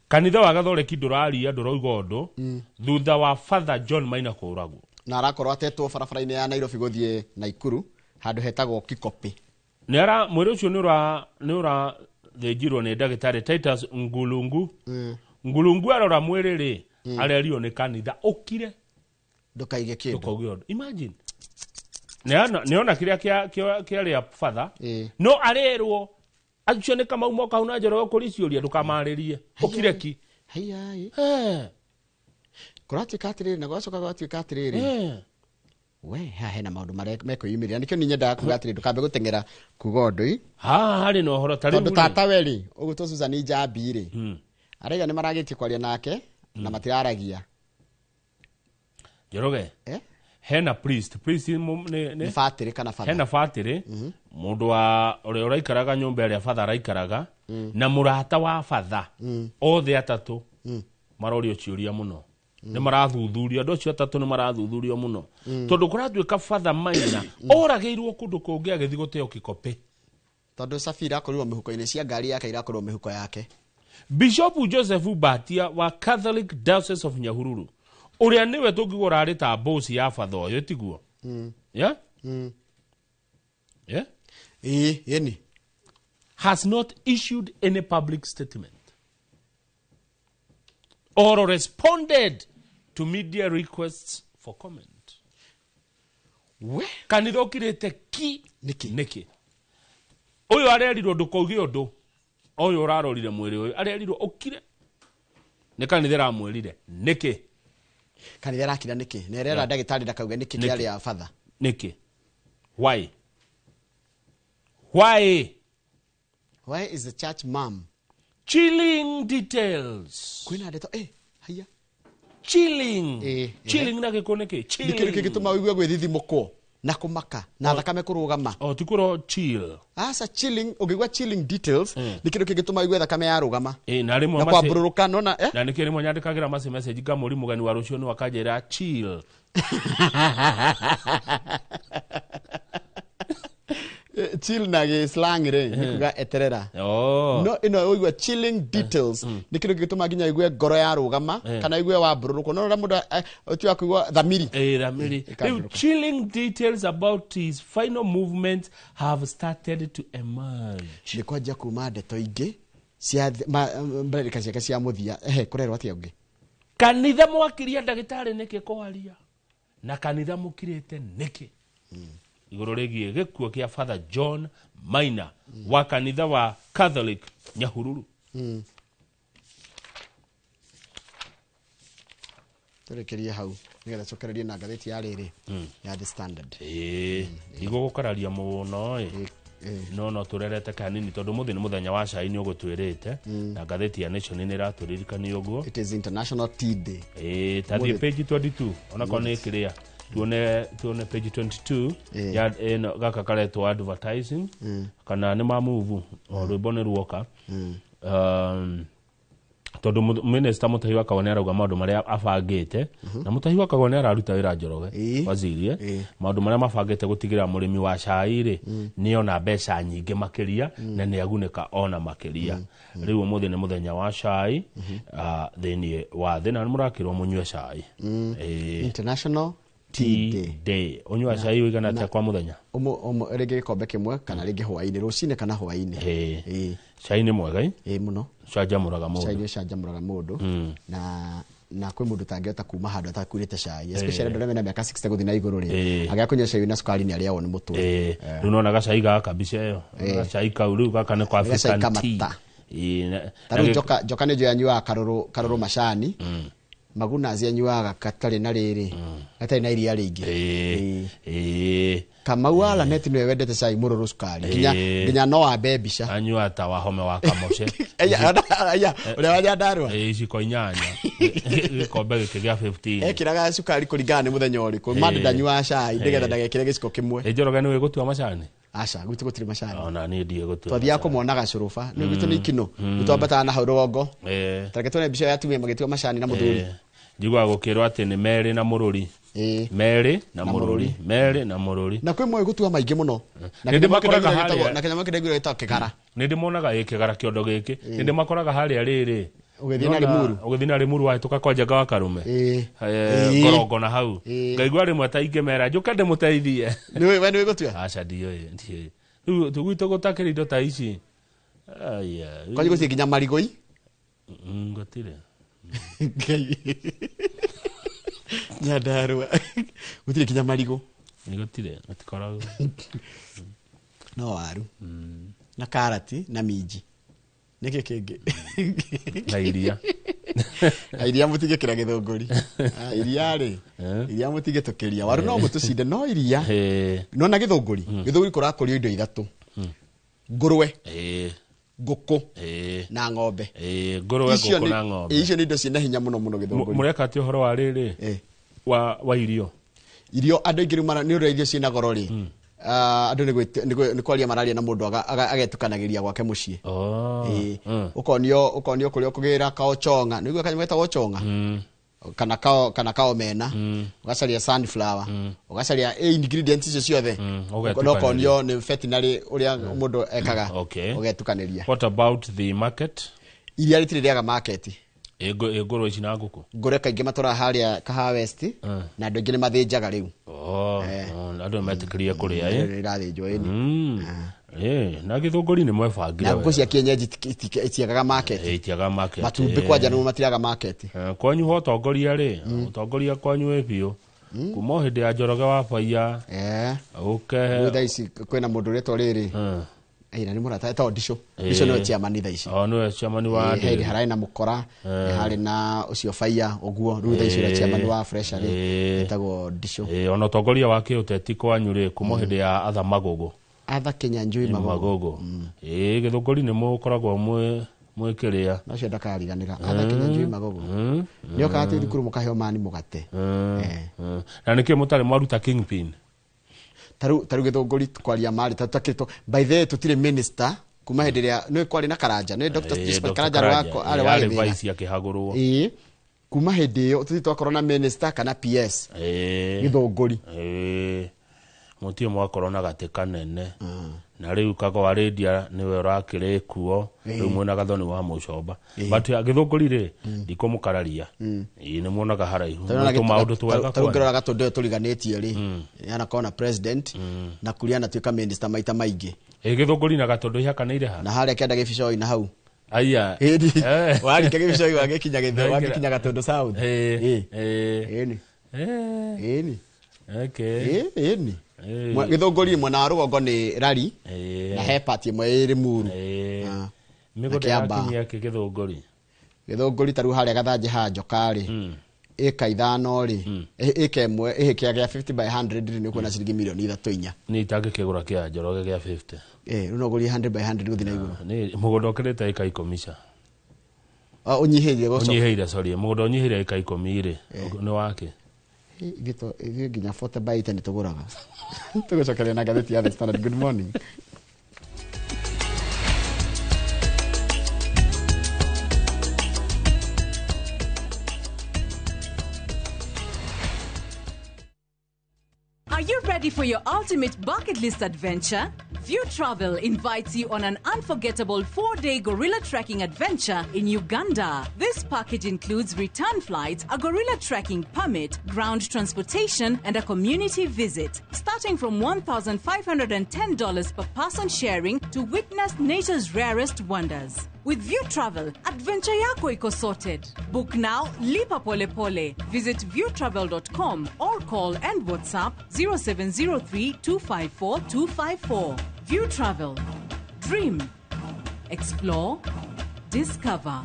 Kanitha wa Gathoreki ndũraria, ndũrauga ũndũ thutha wa Father John Maina kũragwo. Na arakorwo atetwo barabara-inĩ ya Nairobi gũthiĩ Naikuru, handũ hetagwo Kikopi. Nĩ ara mwĩrĩ ũcio nĩ ũrathĩnjirwo nĩ ndagĩtarĩ Titus Ngulungu. Ngulungu arora mwĩrĩ rĩ, arerio nĩ kanitha ũkire. Ndũkaige kĩndũ. Ndũkauge ũndũ. Imagine, nĩona kĩrĩa kĩarĩa father, no arerwo acio nĩ Kamau moka hau na Njoroge kũri ciũria, ndũkamarĩrie, ũkire ki. Haiya. Eh. Kũratuĩka atĩrĩrĩ na gwacoka gwatuĩka atĩrĩrĩ, we haha hena maũndũ marĩa mekwĩyumĩria, nĩkĩo niĩ nyendaga kuga atĩrĩ, ndũkambe gũteng'era kuga ũndũ ĩ. Haha harĩ na ũhoro ta rĩu Tondũ rĩ. Tata we rĩ, ũgwĩtwo Susan Njambi rĩ, araiga nĩ maragĩtie kwaria nake na matiraragia. Njoroge. Eh? Hena priest Nĩ batĩrĩ kana batha? Hena batĩrĩ, mũndũ wa ũrĩa ũraikaraga nyũmba ĩrĩa batha araikaraga na mũrata wa batha, othe atatũ marorio ciũria mũno, nĩ marathuthurio. Andũ acio atatũ nĩ marathuthurio mũno tondũ kũratuĩka Father Maina oragĩirwo kũndũ kũngĩ agĩthiĩ gũteo kĩkopĩ. Tondũ cabi irakorirwo mĩhuko-inĩ cia ngari yake, irakorirwo mĩhuko yake. Bishop Joseph Batia wa Catholic Diocese of Nyahururu, ũrĩa nĩwe tũngiuga ũrarĩ ta boss ya batha ũyũ, tiguo? Yeah? Yeah? Ĩĩ, ĩni. Has not issued any public statement. Or responded to media requests for comment. We Kanitha ũkirĩte ki. Nĩkĩ? Nĩkĩ ũyũ arerirwo ndũkauge ũndũ, ũyũ ũrarorire mwĩrĩ ũyũ arerirwo ũkire nĩ kanitha ĩramwĩrire nĩkĩ? Kanitha ĩrakira nĩkĩ na ĩrera ndagĩtarĩ ndakauge nĩkĩ Nĩkĩ? kĩarĩ batha? Nĩkĩ? Why? Why? Why is the church mom? Chilling details. Kwĩna ndeto haya. Chilling. Eh. Chilling na gĩkũ nĩkĩ? Nĩ kĩndũ Chilling. kĩngĩtũma ũigue gwĩthithimũkwo na kũmaka na thakame kũrũgama. Oh, ti kũro chill. Aca, chilling, ũngĩigua chilling details nĩ kĩndũ kĩngĩtũma ũigue thakame yarũgama Na rĩmwe na maci- kwambũrũrũka nona. Na nĩkĩo rĩmwe nyandĩkagĩra maci message ngamũri mũgeni wa rũciũ nĩ akanjĩra chill. Chill na gĩ slang rĩ nĩ kuga eterera. Oh. No ĩno ũigua chilling details nĩ kĩndũ kĩngĩtũma nginya ũigue ngoro yarũgama kana ũigue wambũrũrũkwo no ũrĩa mũndũ ũti wa kũigua thamiri. Thamiri. Rĩu Ĩkambũrũka. chilling details about his final movement have started to emerge. Nĩ kwanjia kuma ndeto ingĩ cia mbarĩka ciake cia mũthia. Ehe, kũrerwo atĩa ũngĩ? Kanitha mwakiria ndagĩtarĩ nĩkĩ kwaria na kanitha mũkirĩte nĩkĩ igũrũ rĩgiĩ gĩkuo kĩa Father John Maina wa kanitha wa Catholic Nyahururu. Tũrĩkĩrie hau nĩgetha cokererie na ngathĩti ya rĩrĩ ya The Standard. Ĩĩ, igũgũkararia mũno ĩ. No tũrerete kanini tondũ mũthĩ nĩ mũthenya wa cai, nĩ ũgũtwĩrĩte na ngathĩti ya Nation nĩ ĩratũririkania ũguo. It is International Tea Day. Ĩĩ, ta thiĩ page 22 onakorwo nĩ kĩrĩa tuone page 22 ya ĩno gaka karetwo advertising kana nĩ ma move o rwĩmbo nĩ ruoka, tondũ minister Mutahi wa Kagwa nĩ arauga maũndũ marĩa abangĩte, na Mutahi wa Kagwa nĩ araruta wĩra Njoroge. Waziri maũndũ marĩa mabangĩte gũtigĩrĩra mũrĩmi wa cai rĩ nĩ ona mbeca nyingĩ makĩria na nĩ agunĩka ona makĩria. Rĩu ũmũthĩ nĩ mũthenya wa cai thĩinĩ wa thĩ na nĩ mũrakĩrwo mũnyue cai. International Tea Tea Day. Day. Ũnyua cai ũigana atĩa kwa mũthenya? Rĩngĩ gĩkombe kĩmwe kana rĩngĩ hwaĩ-inĩ, rũcinĩ kana hwaĩ-inĩ. Ĩĩ. Cai nĩ mwega ĩ. Ĩĩ mũno. Canjamũraga Cai mũndũ. nĩ ũcanjamũraga mũndũ na kwĩ mũndũ ũtangĩhota kuma handũ atakuĩrĩte cai, especially andũ arĩa mena mĩaka 60 gũthiĩ na igũrũ rĩ, agĩa kũnyua cai na cukari nĩ arĩagwo nĩ mũtwe. Ĩĩ, rĩu nona gacai gaka mbica ĩyo, gacai kau rĩu gaka nĩ kwa Nĩ gacai African tea. kamata. Ĩĩ, Ta rĩu njoka nĩ njũĩ anyuaga karũrũ karũrũ macani, magunazi anyuaga gatarĩ na rĩrĩ, gatarĩ na iria rĩingĩ. Ĩĩ, ĩĩ. Kamau wa Lanet nĩwe wendete cai mũrũrũ cukari nginya nginya no ambe mbica. Anyua ta wahome wa kamoce. Aya, aya, ũrĩa wa Nyandarũa. Ĩĩ, iciko 8 gĩkombe gĩkĩ gĩa 15. Ekĩraga cukari kũringana nĩ mũthenya ũrĩkũ. Mande ndanyuaga cai nĩgetha ndagekĩre gĩciko kĩmwe. Ĩ Njoroge nĩwe gũtua macani? Aca, gwitũ gũtirĩ macani. Ona niĩ ndiĩ gũtua. Twathiaga kũmona gacũrũba nĩ gwitũ nĩ ikino twambataga na hau rũgongo. Tareke tuone mbica ya atumia magĩtua macani na mũthuri. Ĩĩ. Njiguaga gũkĩrwo atĩ nĩ merĩ na mũrũri. Merĩ na mũrũri, merĩ na mũrũri. Na kwĩ moĩ gũtua maingĩ mũno. Na Nĩ kĩnyamũ ndĩmakoraga kĩndũ harĩa. na kĩnyamũ kĩndũ gĩtagwo kĩgara. Nĩ ndĩmonaga ĩ kĩgara kĩondo gĩkĩ, nĩ ndĩmakoraga harĩa rĩrĩ. Ũgĩthiĩ na Limuru? Ũgĩthiĩ na Limuru wahĩtũka kwa Njenga wa Karume. Ngorongo na hau ngaigua rĩmwe ta ingĩmera njũke ndĩmũteithie. Nĩwe we nĩwe gũtua? Aca, ndiũĩ, ndiũĩ. Rĩu gwitũ gũtakĩrĩ indo ta ici. Aya. Kwanyu gũtirĩ nginya marigũi? Gũtirĩ. Ngai. Nyandarũa gũtirĩ nginya marigũ? Nĩ gũtirĩ, gũtikoragwo. No waru na karati na minji, nĩkĩ kĩngĩ? Na iria. Na iria mũtingĩkĩra gĩthũngũri. Ah, iria rĩ, iria mũtingĩtũkĩria. Waru no mũtũcinde, no iria no na gĩthũngũri. Gĩthũngũri kũrakũrio indo ithatũ: ngũrwe, ngũkũ na ng'ombe. Ngũrwe, Icio ngũkũ nĩ- na ng'ombe. Icio nĩ indo ciĩna hinya mũno mũno gĩthũngũri. Mũreka atĩ ũhoro wa rĩrĩ wa irio? Irio andũ aingĩ rĩu nĩ ũrĩa irio ciĩna goro rĩ, ah, andũ nĩ kwaria mararia na mũndũ agetukanagĩria gwake mũciĩ. Oh. Ĩĩ. Ũkonio kũrĩa ũkũgĩra kaochonga, nĩguo kanyamũ getagwo chonga kana kaomena, ũgacaria sunflower, ũgacaria ingredients icio ciothe. Ũgetukanĩria. No ũkonio nĩ veterinary ũrĩa mũndũ ekaga. Ũgetukanĩria. What about the market? Iria rĩtirĩ rĩaga market. Ĩ ngũrwe ici na ngũkũ? Ngũrwe kaingĩ matũraga harĩa Kahawa West na andũ aingĩ nĩ mathĩnjaga rĩu. Oh, andũ nĩ metĩkĩrie kũrĩa ĩ. Nĩ irathĩnjwo ĩni. Na Gĩthũngũri nĩ mwebangire. Na ngũkũ cia kienyeji itiagaga market. Itiagaga market. Matumbĩ kwanja nĩmo matiraga market. Kwanyu ho ũtongoria rĩ, ũtongoria kwanyu wĩ biũ. Kuma o hĩndĩ ya Njoroge wa Baiya. Ũke. Rĩu thaa ici kwĩna mũndũ ũretwo rĩrĩ. Na nĩ mũrata etagwo Ndicũ. Ndicũ nĩwe chairman thaa ici. O nĩwe chairman wa Hĩndĩ hararĩ na Mũkora, harĩ na ũcio Baiya ũguo, rĩu thaa ici ũrĩa chairman wa Fresha rĩ, etagwo Ndicũ. Ona ũtongoria wa kĩũteti kwanyu rĩ, kuma hĩndĩ ya Arthur Magogo. Arthur Kinyanjui Magogo. Gĩthũngũri nĩ mũkoragwo mwĩkĩrĩa. Nacio ndakariganĩra. Arthur Kinyanjui Magogo. Nĩokaga twĩ thukuru mũkaheo mani mũgate. Na nĩkĩo mũtarĩ mwaruta kingpin? Taru Gĩthũngũri kwaria marĩ takĩtwo by the way tutire minister kuma hĩndĩ ĩrĩa nĩ kwarĩ na Karanja, nĩ Dr. Josephat Karanja arĩ wa Gĩthĩna. Vice akĩhagũrwo. Kuma hĩndĩ ĩyo tũtirĩ twakorwo na minister kana PS. Gĩthũngũri. Mũtirĩ mwakorwo na gatĩ kanene. Na rĩu Kago Arĩndia nĩwe ũrakĩrĩ kuo, rĩu mwĩna Gathoni wa Mũcomba. But Gĩthũngũri rĩ, ndikũmũkararia. Nĩ muonaga haraihu. Tũmaũndũ twega. Tarĩu ngĩrora Gatũndũ ũyũ tũriganĩtie rĩ, anakorwo na president na kuria anatuĩka minister maita maingĩ. Gĩthũngũri na Gatũndũ ihakanĩire ha? Na harĩa kĩanda Gĩbicoi na hau. Aya. Warika Gĩbicoi wagĩkinya Gĩthũngũri, wagĩkinya Gatũndũ South. Ĩni. Ĩni. Okay. Ĩni. Gĩthũngũri mwena wa rũgongo nĩ Rari na he part ĩmwe ĩ Limuru. Mĩgũnda yakinyia kĩ Gĩthũngũri? Gĩthũngũri tarĩu harĩa Gathanjĩ ha Njoka rĩ, ĩka 5 rĩ, ĩka ĩmwe ĩhĩkĩa gĩa 50 by 100 rĩ, nĩ ũkuona ciringi mirioni 3.4. Nĩ itangĩkĩgũra kĩa Njoroge gĩa 50. Rĩu no ũgũrie 100 by 100 gũthiĩ na igũrũ. Nĩ mũgũnda ũkĩrĩte ĩka 10 ca. Ũnyihĩire gũcoka. Ũnyihĩire, sorry, mũgũnda ũnyihĩire ĩka 10 rĩ, nĩ wake. Ithuĩ nginya 40 by 8 nĩ tũgũraga. Tũgũcokeria na ngathĩti ya The Standard. Good morning. Are you ready for your ultimate bucket list adventure? View Travel invites you on an unforgettable 4-day gorilla trekking adventure in Uganda. This package includes return flights, a gorilla trekking permit, ground transportation, and a community visit. Starting from $1,510 per person sharing to witness nature's rarest wonders. With View Travel, adventure yako iko sorted. Book now, lipa pole pole. Visit viewtravel.com or call and WhatsApp 0703 254 254. View Travel. Dream. Explore. Discover.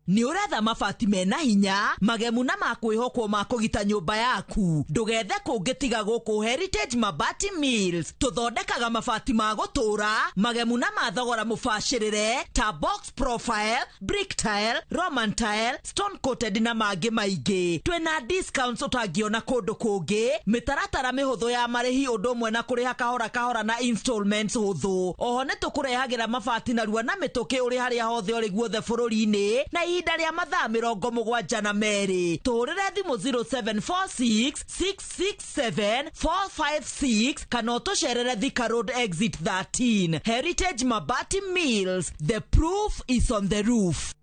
Nĩ ũretha mabati mena hinya magemu na makwĩhokwo ma kũgita nyũmba yaku, ndũgethe kũngĩ tiga gũkũ Heritage Mabati Mills. Tũthondekaga mabati ma gũtũra magemu na ma thogora mũbacĩrĩre ta box profile, brick tile, Roman tile, stone coated na mangĩ maingĩ. Twĩna discounts ũtangĩona kũndũ kũngĩ, mĩtaratara mĩhũthũ ya marĩhi ũndũ ũmwe na kũrĩha kahora kahora na installments hũthũ. Oho nĩ tũkũrehagĩra mabati narua na mĩtũkĩ ũrĩ harĩa hothe ũrĩ guothe bũrũri-inĩ na ihinda rĩa mathaa 72. Tũhũrĩre thimũ 0746 667 456 kana ũtũcerere Thika Road Exit 13. Heritage Mabati Mills, the proof is on the roof.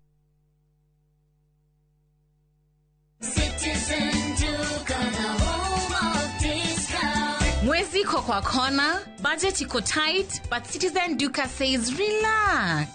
Citizen Duka, the home of discount. Mwezi iko kwa kona, budget iko tight, but Citizen Duka says relax.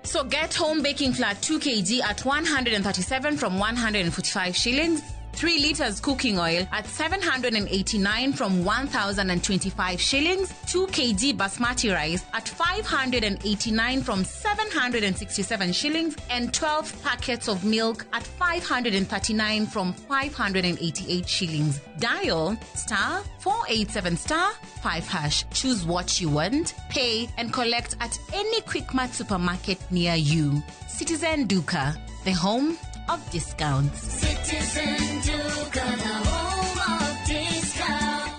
So get home baking flour 2 kg at 137 from 145 shillings, 3 liters cooking oil at 789 from 1,025 shillings, 2 kg basmati rice at 589 from 767 shillings, and 12 packets of milk at 539 from 588 shillings. Dial star 487 star 5 hash. Choose what you want, pay, and collect at any Quickmart supermarket near you. Citizen Duka, the home of discounts. Citizen Duka, the home of discount.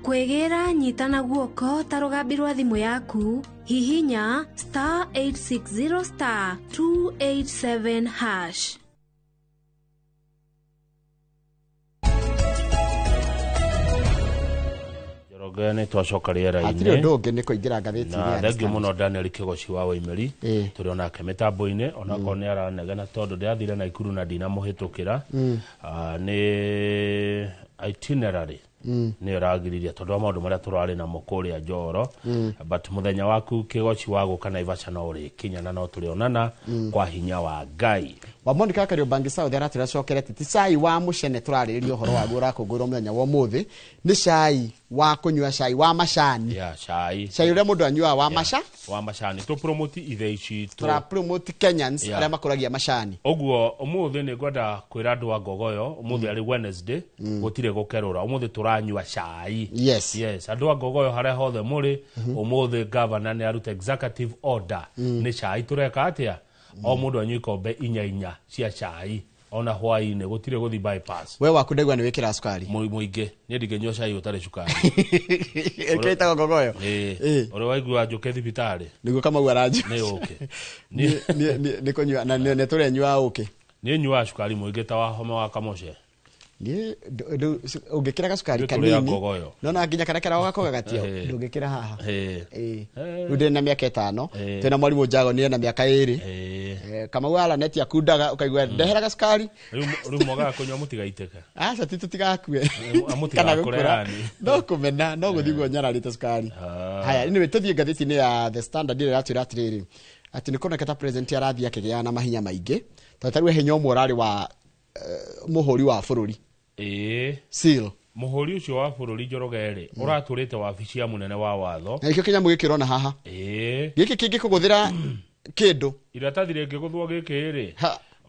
Kwĩgĩra Ũkũnyita na guoko ta rũgambi rwa thimũ yaku. Hihinya star 860 star 287 hash. Njoroge nĩ twacoka Hatirĩ rĩera-inĩ ũndũ ũngĩ nĩ kũingĩra ngathĩti-inĩ na ya The thengiũ Standard. mũno Daniel Kĩgoci wa Waimeri tũrĩ onake mĩtambo-inĩ onakorwo nĩ aranegena tondũ ndĩrathire Naikuru na ndinamũhĩtũkĩra. Nĩ itinerary nĩyo ĩragiririe tondũ wa maũndũ marĩa tũrarĩ namo kũrĩa Njoro, but mũthenya waku Kĩgoci wa gũka Naivasha no ũrĩkinya na no tũrĩonana kwa hinya wa Ngai. Wa Monica Kariobangi South aratwĩra cokere atĩ ti cai wa mũcene tũrarĩrĩria ũhoro waguo ũrakũngũĩrwo mũthenya wa ũmũthĩ, nĩ cai wa kũnyua, cai wa macani. Ya cai. Cai ũrĩa mũndũ anyuaga wa maca. Wa macani, tũ promote ithei citũ. Tũra promote Kenyans arĩa makũragia macani. Ũguo ũmũthĩ nĩ ngwenda kwĩra andũ a Ngogoyo, ũmũthĩ arĩ Wednesday, gũtirĩ gũkerũra, ũmũthĩ tũranyua cai. Yes. Yes, andũ a Ngogoyo harĩa hothe mũrĩ, ũmũthĩ governor nĩ aruta executive order, nĩ cai tũreka atĩa, o mũndũ anyue ikombe inya inya cia cai ona hwaĩ-inĩ, gũtirĩ gũthi bypass. We waku ndaigua nĩ wĩkĩraga cukari. Mũingĩ niĩ ndingĩnyua cai ũtarĩ cukari. Ĩkĩo ĩtagwo Ngogoyo. Ĩĩ. Ũrĩa waigua njũke thibitarĩ Nĩguo Kamau aranjua. Nĩ ũkĩ. Nĩ kũnyua na nĩ tũrenyua ũkĩ. Niĩ nyuaga cukari mũingĩ ta wa homa wa kamoce. Niĩ ũngĩkĩra gacukari Ithuĩ tũrĩ a kanini Ngogoyo. nona nginya karĩa kĩrago gako gagatio ndũngĩkĩra haha. Ĩĩ. Rĩu ndĩ na mĩaka 5, twĩna mwarimũ Njago niĩ na mĩaka 2. Kamau araneti akundaga ũkaigua ndehera gacukari. Rĩu mwagaga kũnyua mũtigaitĩke. Aca ti tũtigakue. Mũtigakũre Kana gũkũra. yani. No kũmena no gũthiĩ guo nyararĩte cukari. Haya, anyway, tũthiĩ ngathĩti-inĩ ya The Standard ĩrĩa ĩratwĩra atĩrĩrĩ atĩ nĩ kuoneka ta president arathiĩ akĩgĩaga na mahinya maingĩ, tondũ ta rĩu hinya ũmwe ũrarĩ wa mũhũri wa bũrũri. Seal. Mũhũri ũcio wa bũrũri Njoroge rĩ, ũratũrĩte wabici ya mũnene wa watho. Na nĩkĩo kĩnyamũ gĩkĩ ũrona haha. Gĩkĩ kĩngĩkũgũthĩra kĩndũ. Iratathi rĩngĩgũthwo gĩkĩ rĩ,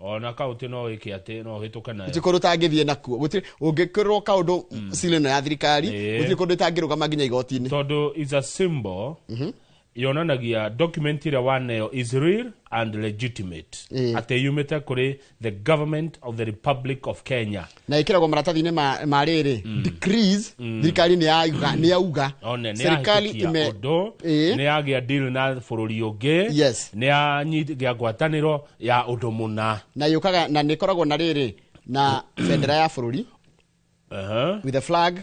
ona kaũntĩ no ĩke atĩ no ũhĩtũke nayo. Gũtirĩ kũndũ ũtangĩthiĩ nakuo, gũtirĩ ũngĩkĩrwo kaũndũ seal ĩno ya thirikari, gũtirĩ kũndũ ĩtangĩrũgama nginya igoti-inĩ. Tondũ is a symbol yonanagia document ĩrĩa waneo is real and legitimate, atĩ yumĩte kũrĩ the government of the Republic of Kenya. Na ĩkĩragwo maratathi-inĩ ma rĩrĩ decrees, thirikari nĩ yauga, nĩ yauga. One nĩ Serikali yahĩtũkia ime ũndũ, nĩ yagĩa deal na bũrũri ũngĩ, nĩ yagĩa ngwatanĩro ya ũndũ mũna. Na yũkaga na nĩ ĩkoragwo na rĩrĩ na bendera ya bũrũri, with the flag,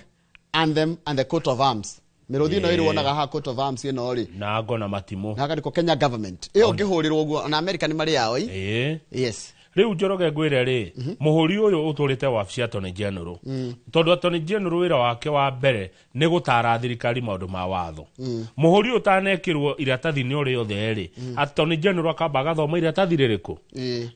anthem and the coat of arms. Mĩrũthi ĩno ĩrĩ wonaga haha coat of arms ĩno rĩ, na ngo na matimũ, na hakandĩkwo Kenya government. Ĩyo ũngĩhũrĩrwo ũguo ona America nĩ marĩ yao ĩ. Yes. Rĩu Njoroge ngwĩre rĩ, mũhũri ũyũ ũtũrĩte wabici ya Attorney General, tondũ Attorney General wĩra wake wa mbere nĩ gũtara thirikari maũndũ ma watho. Mũhũri ũyũ ũtanekĩrwo iratathi-inĩ o rĩothe rĩ, Attorney General akamba agathoma iratathi rĩrĩkũ,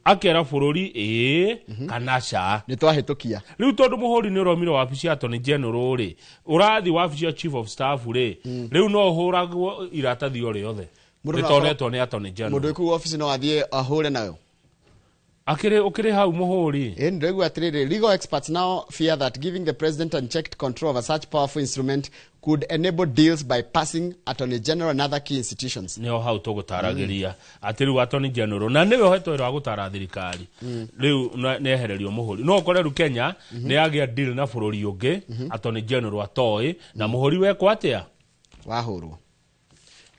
akera bũrũri ĩĩ kana ca. Nĩ twahĩtũkia. Rĩu tondũ mũhũri nĩ ũromire wabici ya Attorney General rĩ, ũrathiĩ wabici ya Chief of Staff rĩ, rĩu no ũhũragwo iratathi o rĩothe Mũndũ no rĩtonetwo nĩ Attorney General. Mũndũ wĩ kũu obici no athiĩ ahũre nayo. Akĩrĩ ũkĩrĩ hau mũhũri. Ĩĩ, ndĩraigua atĩrĩrĩ, legal experts now fear that giving the president unchecked control over such powerful instrument could enable deals by passing Attorney General and other key institutions. Nĩho hau tũgũtaragĩria atĩ rĩu Attorney General na nĩwe ũhetwo wĩra wa gũtara thirikari, rĩu nĩehererio mũhũri. No ũkore rĩu Kenya nĩ yagĩa deal na bũrũri ũngĩ, Attorney General atoĩ, na mũhũri wekwo atĩa? Wahũrwo.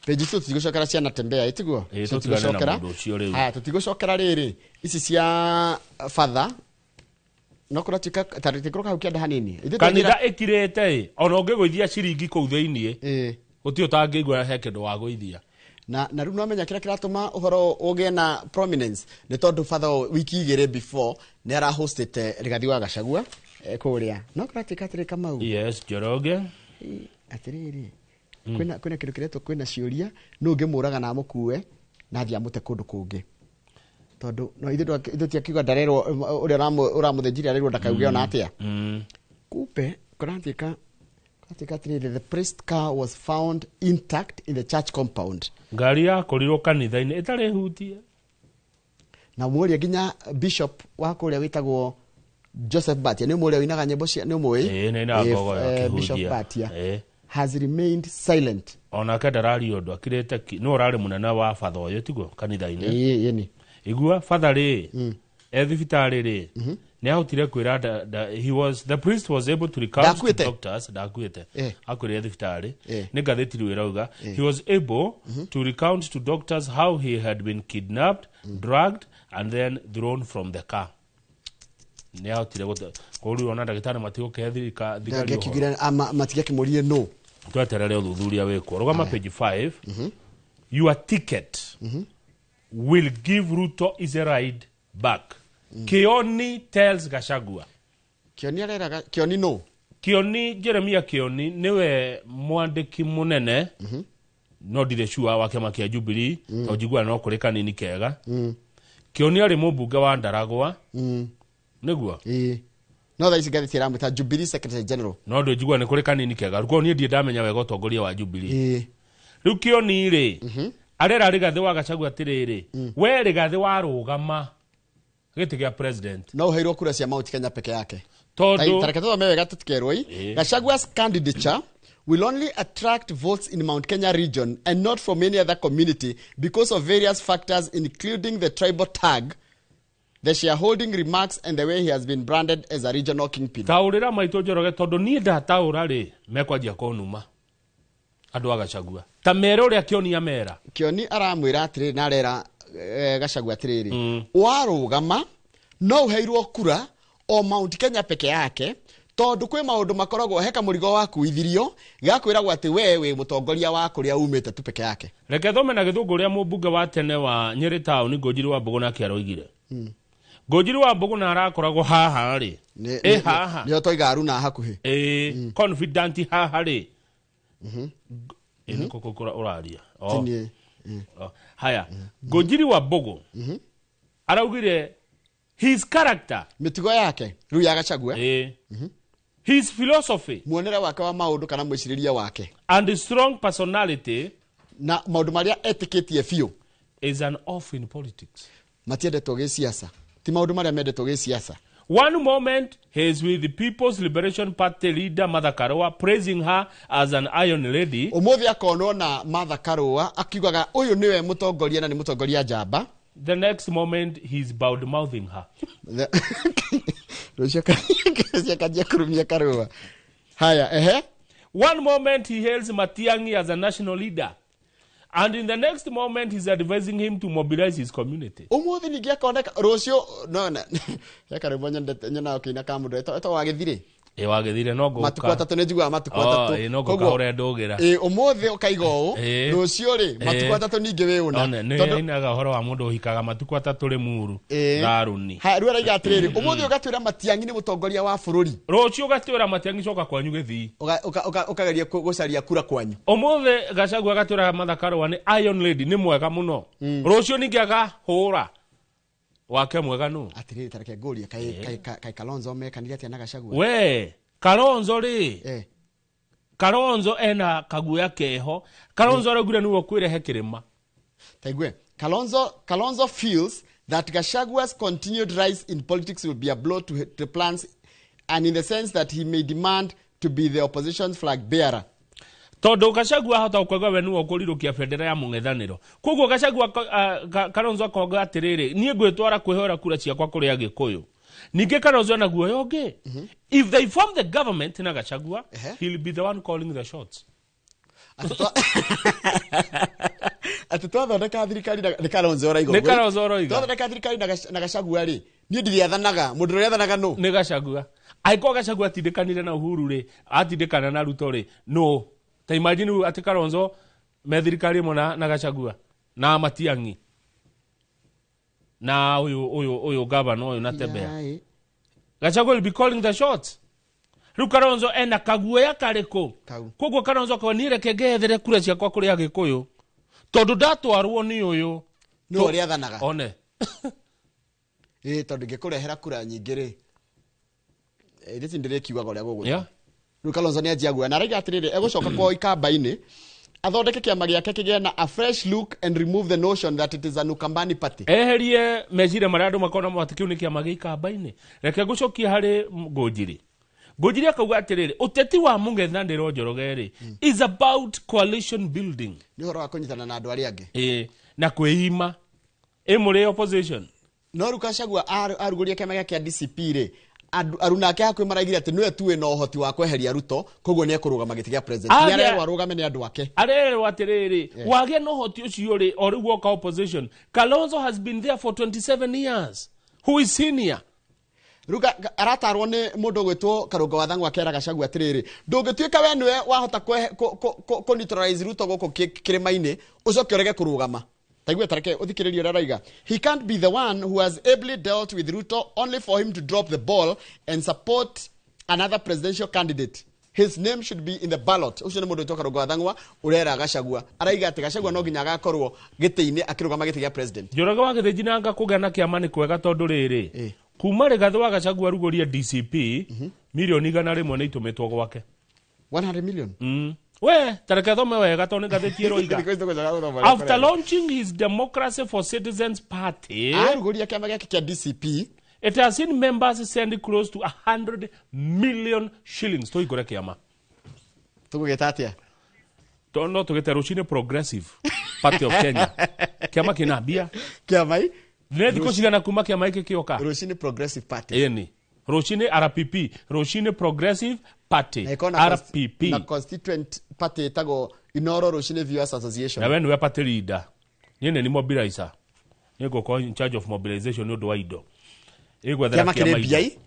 Page 2 tũtigũcokera ciana tembea ĩtiguo? Ĩĩ, tũtigane na mũndũ ũcio rĩu. Haya, tũtigũcokera rĩrĩ ici cia father no kũratuĩka tarĩtĩkũrũka hau kĩanda hanini. Ithuĩ Kanitha twaingĩra- ĩkirĩte ĩ, ona ũngĩgũithia ciringi kũu thĩiniĩ gũtirĩ ũtangĩigua he kĩndũ wagũithia. Na rĩu nwamenya kĩrĩa kĩratũma ũhoro ũgĩe na prominence nĩ tondũ father wiki igĩrĩ before nĩ arahostĩte Rigathi wa Gachagua kũrĩa no kũratuĩka atĩrĩ Kamau. Yes, Njoroge. Atĩrĩrĩ, kwĩna kĩndũ kĩretwo kwĩna ciũria nũ ũngĩmũraga na amũkue na athiĩ amũte kũndũ kũngĩ, tondũ no ithuĩ tiakiuga ndarerwo ũrĩa ũramũthĩnjire arerwo ndakauge ona atĩa. Kumbe kũratuĩka atĩrĩrĩ, the priest car was found intact in the church compound. Ngari yakorirwo kanitha-inĩ ĩtarĩ hutie. Na mũũria nginya bishop wa kũrĩa wĩtagwo Joseph Batia, nĩ mũũria ũinaga nyĩmbo cia nĩ ũmũĩ? Ĩĩ, nĩ ainaga ngogoyo akĩhunjia. Bishop Batia has remained silent. Onake ndararia ũndũ, akirĩte ki. Nĩ ũrarĩ mũnene wa batha ũyũ tiguo kanitha-inĩ? Ĩĩ, ĩni. Igua batha rĩ, e thibitarĩ rĩ, Nĩ ahotire kwĩra he was the priest was able to recount to Ndakuĩte? doctors. Ndakuĩte. Akwĩrire thibitarĩ. Nĩ ngathĩti rĩu ĩrauga he was able to recount to doctors how he had been kidnapped, drugged and then thrown from the car. Nĩ ahotire koguo rĩu ona ndagĩtarĩ matigũkĩhe thigari ũhoro. Ndangĩkiugire matigakĩmũrie no. Tweterere ũthuthuria wĩkwo. Rũgama page 5. Your ticket will give Ruto easy ride back, Kioni tells Gachagua. Kĩoni areraga Kĩoni no. Kioni, Jeremia Kioni niwe mwandĩki mũnene, no ndirĩ sure wa kĩama kĩa Jubilee, tondũ njiguaga no kũrĩ kanini kega. Kioni arĩ mũmbunge wa Ndaragwa nĩguo. Ĩĩ, no thaa ici ngathĩti ĩramwĩta Jubilee Secretary General. No ndũ njiguaga nĩ kũrĩ kanini kega. Rĩu niĩ ndirĩ ndamenya wega ũtongoria wa Jubilee. Rĩu Kioni rĩ arera Rigathĩ wa Gachagua atĩrĩrĩ, we Rigathĩ warũgama gĩtĩ gĩa president, no ũheirwo kura cia Mount Kenya peke yake. Tondũ Tareke tũthome wega tũtikerwo i. Gachagua's candidature will only attract votes in Mount Kenya region and not from any other community because of various factors, including the tribal tag, the shareholding remarks and the way he has been branded as a regional kingpin. Taũrĩra maitũ Njoroge, tondũ niĩ ndataũra rĩ mekwanjia kũnuma andũ a Gachagua, ta mere ũrĩa Kĩoni amera. Kĩoni aramwĩra atĩrĩrĩ na arera Gachagua atĩrĩrĩ, warũgama no ũheirwo kura o Mount Kenya peke yake, tondũ kwĩ maũndũ makoragwo he kamũrigo wakuithirio gakwĩragwo atĩ we wĩ mũtongoria wa kũrĩa umĩte tu peke yake. Reke thome na gĩthũngũ ũrĩa mũmbunge wa tene wa Nyĩrĩ Town Ngũnjiri wa Mbũgũ nake aroigire. Ngũnjiri wa Mbũgũ na arakoragwo haha rĩ ĩ haha. Nĩo toiga Aruna hakuhĩ. Ĩ confident haha rĩ ĩ nĩ kũkũ ũraria. Oh. Ti niĩ. Oh. Haya, Ngũnjiri wa Mbũgũ araugire his character, mĩtugo yake rĩu ya Gachagua, ĩ his philosophy, muonere wake wa maũndũ kana mwĩcirĩrie wake, and strong personality, na maũndũ marĩa etĩkĩtie biũ, is an off in politics. Matiendetwo gĩciaca, ti maũndũ marĩa mendetwo gĩciaca. One moment he is with the People's Liberation Party leader Martha Karua, praising her as an iron lady. Ũmũthĩ akonwo na Martha Karua akiugaga ũyũ nĩwe mũtongoria na nĩ mũtongoria njamba. The next moment he is bad mouthing her. Rũciũ akanjia kũrumia Karua. Haya, ehe. One moment he hails Matiang'i as a national leader, and in the next moment he's advising him to mobilize his community. Ũmũthĩ ningĩ akoneka rũciũ no na he karwĩmbo nyendete nyonaga ũkĩina ka mũndũ etagwo Wagĩthirĩ. Ĩ wagĩthire no ngũka. Matukũ atatũ nĩ njiguaga matukũ Oh, atatũ. ĩ, no ngũka Koguo, ũrĩa ndũgĩra. ĩ ũmũthĩ ũkaiga ũũ, rũciũ rĩ matukũ atatũ ningĩ wĩ ũna. One, nĩ ainaga ũhoro wa mũndũ ũhikaga matukũ atatũ rĩ muru tharũni. Ha, rĩu araiga atĩrĩrĩ, ũmũthĩ ũgatwĩra Matiang'i nĩ mũtongoria wa bũrũri, rũciũ ũgatwĩra Matiang'i coka kwanyu gĩthii. Ũkageria gũcaria kura kwanyu. Ũmũthĩ Gachagua agatwĩra Martha Karua nĩ iron lady, nĩ mwega mũno. Rũciũ ningĩ agahũra wake mwega nũ. Atĩrĩrĩ, tareke ngũrie, kaĩ Kalonzo mekanire atĩa na Gachagua? We Kalonzo rĩ, Kalonzo ena kaguoya keho. Kalonzo araugire nĩwe ũkwĩrehe kĩrĩma. Taigue Kalonzo feels that Gachagua's continued rise in politics will be a blow to the plans, and in the sense that he may demand to be the opposition's flag bearer. Tondũ Gachagua ahota gũkauga we nĩwe ũkũrirũkia bendera ya mũng'ethanĩro, koguo Gachagua Kalonzo akoga atĩrĩrĩ, niĩ ngwĩtwara kwĩhoera kura ciakwa kũrĩ Agĩkũyũ. Ningĩ Kalonzo ena guoya ũngĩ. If they form the government na Gachagua, he'll be the one calling the shots. Atĩ twathondeka thirikari nĩ Kalonzo ũraiga Nĩ ũguo. Kalonzo ũroiga. Twathondeka thirikari na Gachagua rĩ, niĩ ndirĩathanaga, mũndũ ũrĩa athanaga nũ? Nĩ Gachagua. Angĩkorwo Gachagua atindĩkanire na Uhuru rĩ, atindĩkana na Ruto rĩ, no ta imagine rĩu atĩ Kalonzo me thirikari ĩmwe na Gachagua na Matiang'i na ũyũ gavana ũyũ na Tembea. Gachagua will be calling the shots. Rĩu Kalonzo ena kaguoya karĩkũ? Kau. Koguo Kalonzo akauga niĩ reke ngethere kura ciakwa kũrĩ Agĩkũyũ, tondũ ndatwarwo nĩ ũyũ Nĩ ũrĩa athanaga. One. Ĩ, tondũ ingĩkũrehera kura nyingĩ rĩ, ĩrĩ ndĩrĩkiugaga ũrĩa gũgũthiĩ. Rĩu Kalonzo nĩ anjia guoya na araiga atĩrĩrĩ, egũcoka kwao ikamba-inĩ athondeke kĩama gĩake kĩgĩe na a fresh look and remove the notion that it is an Ukambani party. Eherie meciria marĩa andũ makona atĩ kĩu nĩ kĩama gĩa ikamba-inĩ. Reke ngũcokie harĩ Ngũnjiri. Ngũnjiri akauga atĩrĩrĩ, ũteti wa mũng'ethanĩro Njoroge rĩ is about coalition building. Nĩ ũhoro wa kũnyitana na andũ arĩa angĩ. Ĩ, na kwĩima. Ĩ mũrĩ opposition. No rĩu Gachagua arugũria kĩama gĩake kĩa DCP rĩ, aruna ake hakuhĩ maraigire atĩ nĩwe tu wĩna ũhoti wa kweheria Ruto, koguo nĩ ekũrũgama gĩtĩ gĩa president. Nĩ arerwo arũgame nĩ andũ ake. Arerwo atĩrĩrĩ, wagĩa na ũhoti ũcio rĩ, o rĩu woka opposition. Kalonzo has been there for 27 years, who is senior. Rĩu aratarwo nĩ mũndũ ũgwĩtwo Karũngo wa Thang'wa, akera Gachagua atĩrĩrĩ, ndũngĩtuĩka we nĩwe wahota kũ neutralize Ruto gũkũ kĩrĩma-inĩ, ũcoke ũrege kũrũgama. Taigua, tareke ũthikĩrĩrie ũrĩa arauga. He can't be the one who has ably dealt with Ruto only for him to drop the ball and support another presidential candidate. His name should be in the ballot. Ũcio nĩ mũndũ wĩtwo Karũngo wa Thang'wa ũrera Gachagua. Araiga atĩ Gachagua no nginya agakorwo gĩtĩ-inĩ akĩrũgama gĩtĩ gĩa president. Njoroge wa Gĩthĩnji nanga kũgĩa na kĩama nĩ kwega, tondũ rĩrĩ, kuma Rigathĩ wa Gachagua arugũrie DCP, mirioni 100 nĩ itũmĩtwo gwake. 100 million. We tareke thome wega, tondũ nĩ ngathĩti ĩroiga after launching his Democracy for Citizens Party, Arugũria kĩama gĩake kĩa DCP, it has seen members send close to 100 million shillings. Tũhingũre kĩama. Tũgũgĩta atĩa? No tũgĩte Rũcinĩ Progressive Party of Kenya. Kĩama kĩna mbia. Kĩama i Nĩ thikũ cigana kuma kĩama gĩkĩ kĩoka? Rũcinĩ Progressive Party. Ĩni Rũcinĩ RPP, Rũcinĩ Progressive Party. Na ĩkorwo na RPP. Na constituent party ĩtagwo Inoro Rũcinĩ Viewers Association. Na we nĩwe party leader, niĩ nĩ ni mobilizer, nĩ ngũkorwo in charge of mobilization nĩ ũndũ wa indo ĩgwethera. Kĩama kĩrĩ mbia i?